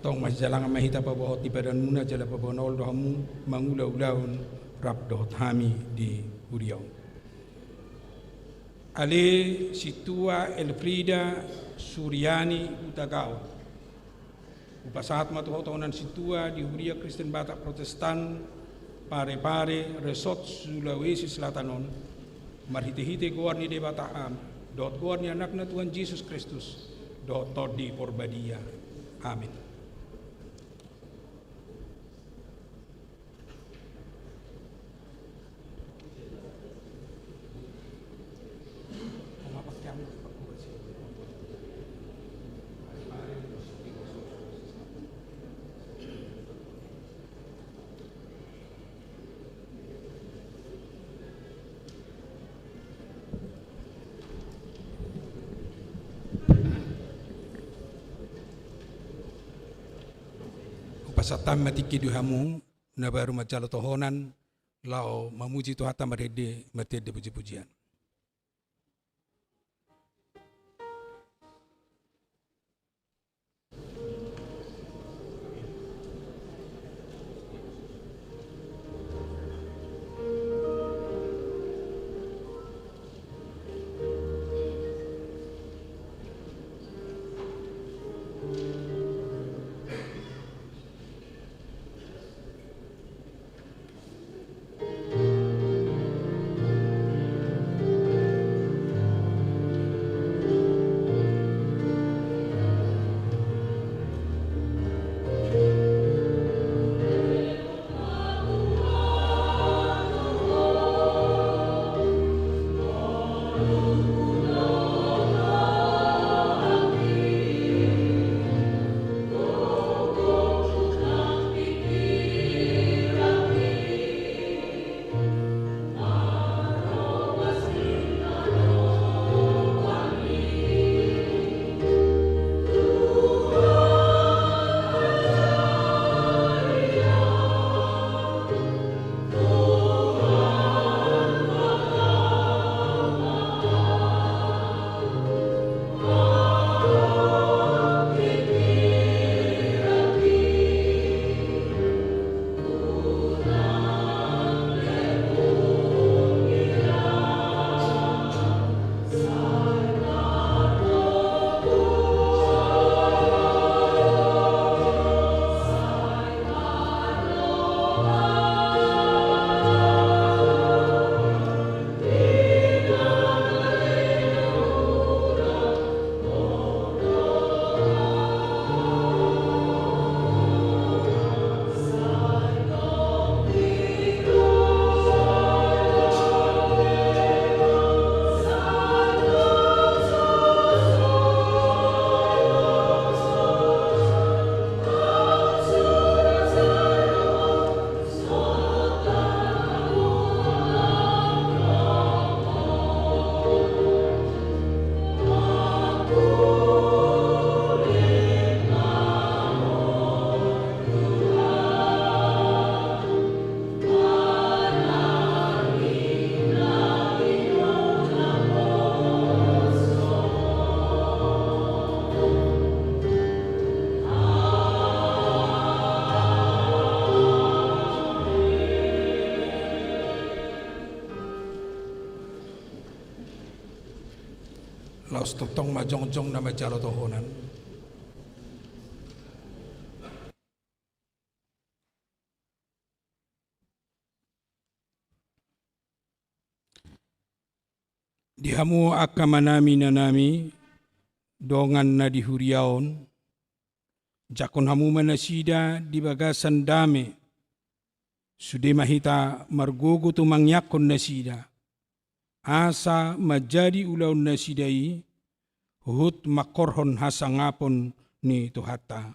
Tong masijalangan ma hita paboahon ni padanmuna jala paboa na olo do hamu mangula ulaon rap dohot hami di huria on. Ale Sintua Elfrieda Suryani Hutagaol, hupasahat ma tu ho tohonan sintua di Huria Kristen Batak Protestan Parepare Resort Sulawesi Selatan on, marhitehite goar ni Debata Ama, dohot goar ni Anakna Tuhan Jesus Kristus, dohot Tondi Porbadia. Amin. Hupasahat hami ma tingki di hamu na baru manjalo tohonan laho mamuji Tuhanta marhende, marhende pujipujian. Laos tongtong ma jongjong na manjalo tohonan. Di hamu angka amanami, inanami, dongan na di huria on, jangkon hamu ma nasida di bagasan dame. Sude ma hita margogo tu mangiangkon nasida, asa manjadi ulaon nasida i huhut mangkorhon hasangapon ni Tuhanta.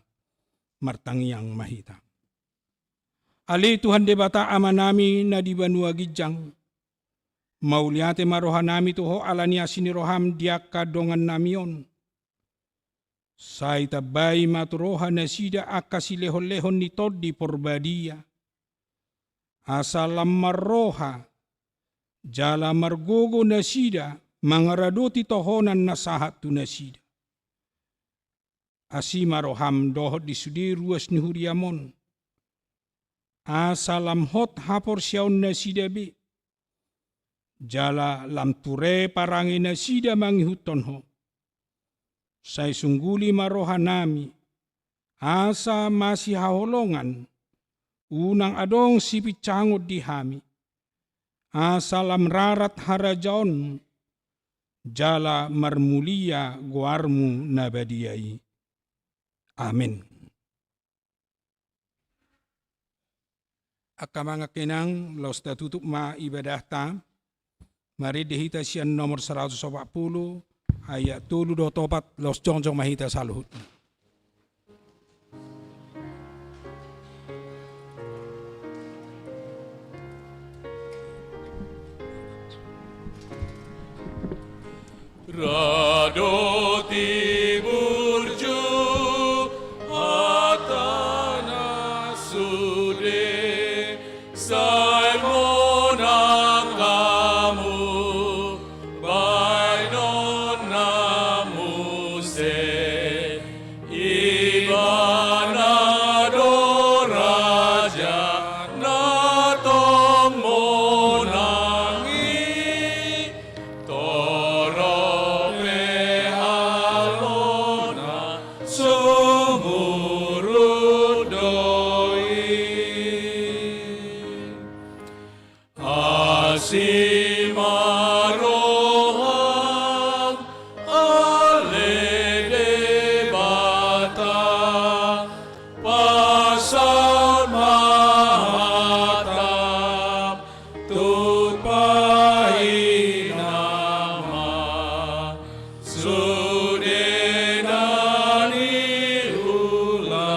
Martangiang ma hita. Ale Tuhan Debata Amanami na di banua ginjang, mauliate ma rohanami tu Ho ala ni asi ni roham di angka dongannami on. Sai tambai ma tu roha nasida angka silehonlehon ni Tondi Porbadia, asa lam marroha jala margogo nasida mangaradoti tohonan na sahat tu nasida. Asi ma roham dohot di sude ruas ni huriam on, asa lam hot haporseaonnasida be, jala lam ture parangenasida mangihuthon Ho. Sai sungguli ma rohanami, asa masihaholongan, unang adong sipinsangon di hami, asa lam rarat harajaonmu, jala marmulia goarmu na badia i. Amen. Angka amang, angka inang, laos tatutup ma ibadahta. Marende hita sian nomor saratus opat pulu, ayat tolu dohot opat, laos jongjong ma hita saluhutna. Ra do di burju hata na sude, sai monang hamu baenon na muse. Ibana do raja na tong monang i, torop pe halona sumurut do i. Asi ma roham, ale Debata, pasahat ma hatam, tung pahina ma sude na niula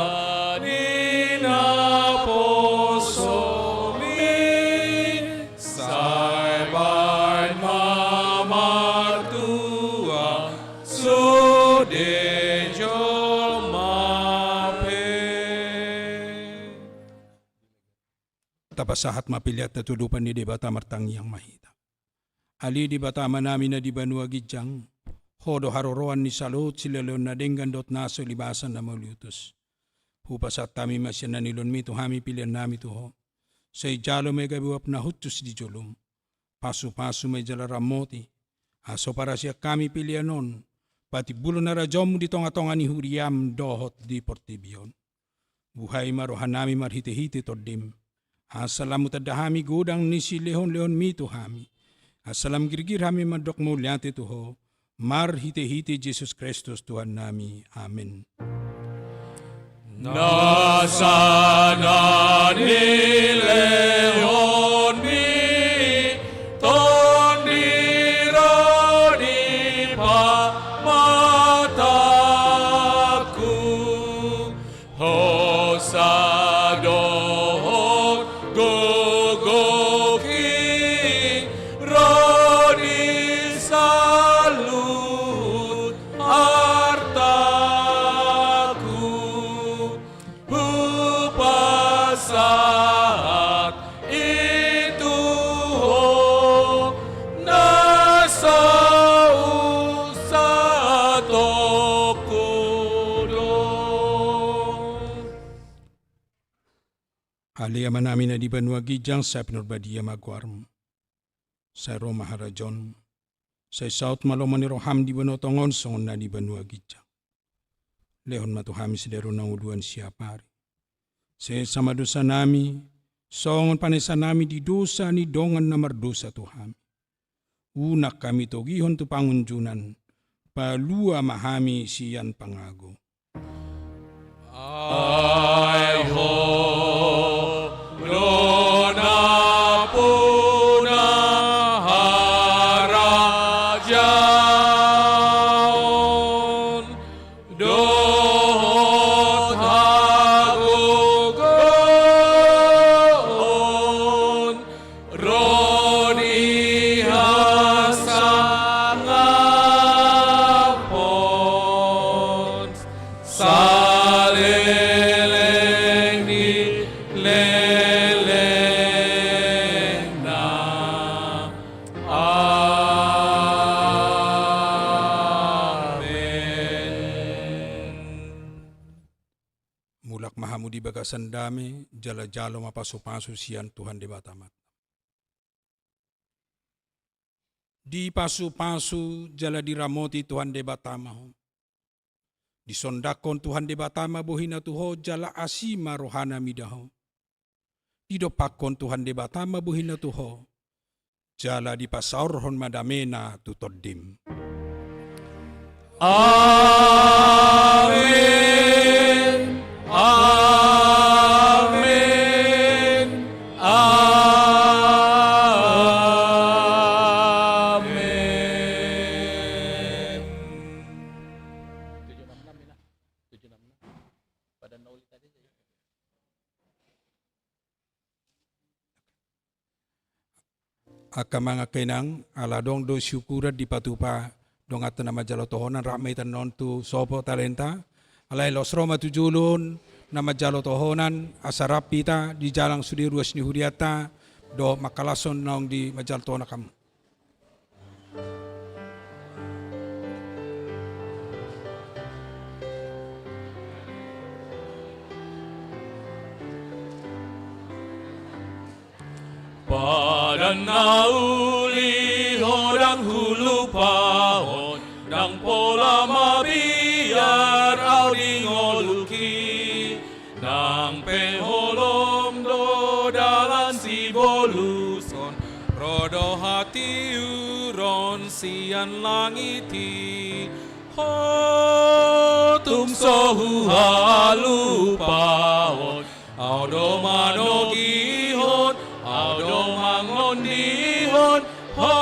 ni naposomi, sai baen ma martua sude jolma pe. Tapasahat ma peleanta tu adopan ni Debata, martangiang ma hita. Ale Debata Amanami na di banua ginjang, Ho do haroroan ni saluhut silehonlehon na denggan dohot na so ulibasan na mauliutus. Hupasahat hami ma sian na nilehonmi tu hami peleannami tu Ho. Sai jalo ma i gabe uap na hushus di jolom. Pasupasu ma i jala ramoti, asa huparasian hami pelean on patimbulhon harajaonmu di tongatonga ni huriam dohot di portibi on. Buhai ma rohanami marhitehite Tondim, asa lam hutanda hami godang ni silehonlehonmi tu hami, asa lam girgir hami mandok mauliate tu Ho, marhitehite Jesus Kristus Tuhannami. Amen. Nasa na nilehonmi Tondi ro di pamatangku, hosa dohot gogohi ro di saluhut artaku. Hupasahat i tu Ho, na so usatongku do. Ale Amanami na di banua ginjang, sai pinarbadia ma goarmu. Sai ro ma harajaonmu. Sai saut ma lomo ni roham di banua tonga on songon na di banua ginjang. Lehon ma tu hami sadari on hangoluan siapari. Sesa ma dosanami, songon panesanami di dosa ni dongan na mardosa tu hami. Unang hami togihon tu pangunjunan, palua ma hami sian pangago. Ai Ho do nampuna harajaon dohot hagogoon ro di hasangapon saleleng ni di bagasan dame, jala jalo ma pasupasu sian Tuhan Debata Amanta. Dipasupasu jala diramoti Tuhan Debata ma ho. Disondangkon Tuhan Debata ma bohina tu ho, jala asi ma rohana mida ho. Didompakkon Tuhan Debata ma bohina tu ho, jala dipasaorhon ma damena tu tondim. Amen. Amen. Amen. Angka amang, angka inang, ala adong do siukuran dipatupa donganta na manjalo tohonan, rap ma hita annon tu sopo talenta. Alai laos ro ma tu jolo on na manjalo tohonan, asa rap hita di jalang sude ruas ni hurianta dohot mangkalashon naung di manjalo tohonan hamu. Padan na uli ho ndang hulupahon, ndang pola mabiar au di ngolungki. Nang pe holom do dalan sibolushon, ro do hatiuron sian langit i. Ho tung so huhalupahon, au do manogihon, au do mangondihon. Ho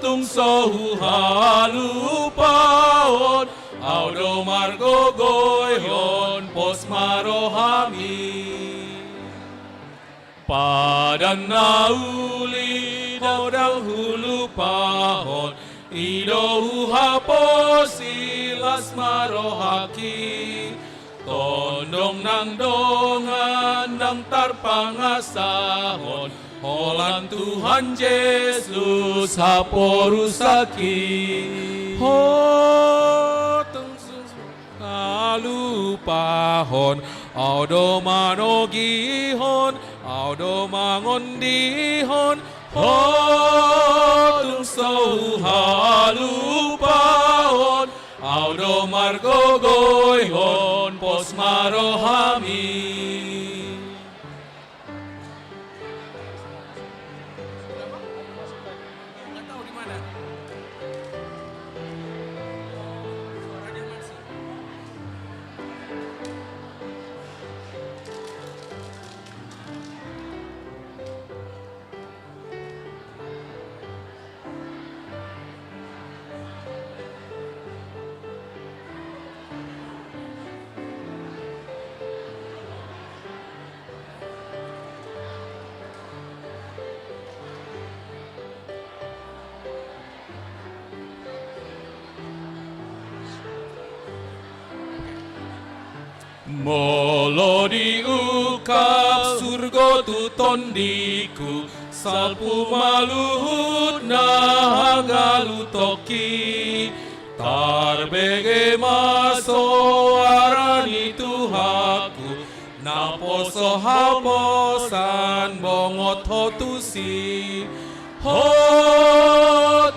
tung so huhalupahon, au do margogoihon, pos ma rohami. Padan na uli ho ndang hulupahon, i do huhaposi, las ma rohangki. Tondong nang dongan ndang tarpangasahon, holan Tuhan Jesus haporusangki. Ho tung so huhalupahon, au do manogihon, au do mangondihon. Ho tung so huhalupahon, au do margogoihon, pos ma rohami. Molo diungkap surgo tu tondiku, salpu ma luhutna hangoluhonki. Tarbege ma soara ni Tuhanku, naposo haposan bongot ho tusi. Ho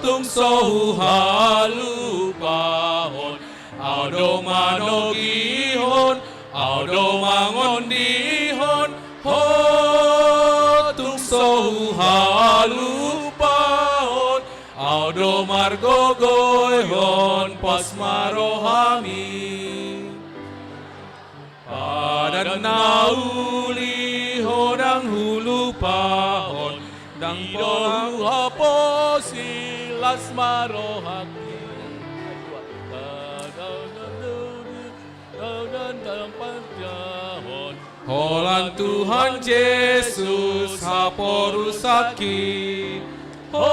tung so huhalupahon, au do manogihon, au do mangondihon. Ho tung so huhalupahon, au do margogoihon, pos ma rohami. Padan na uli ho ndang hulupahon, ndang pola huhaposi, las ma rohangki. Holan Tuhan Jesus haporusangki. Ho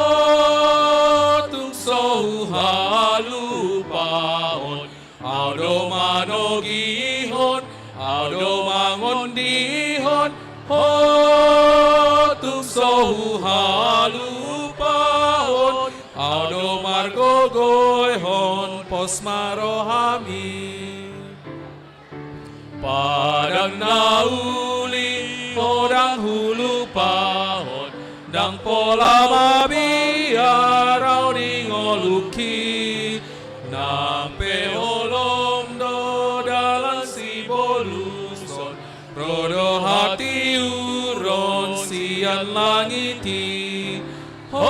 tung so huhalupahon, au do manogihon, au do mangondihon. Ho tung so huhalupahon, au do margogoihon, pos ma rohami. Padan Ndang na uli ho ndang hulupahon, ndang pola mabiar au di ngolungki. Nang pe holom do dalan sibolushon, ro do hatiuron sian langit i. Ho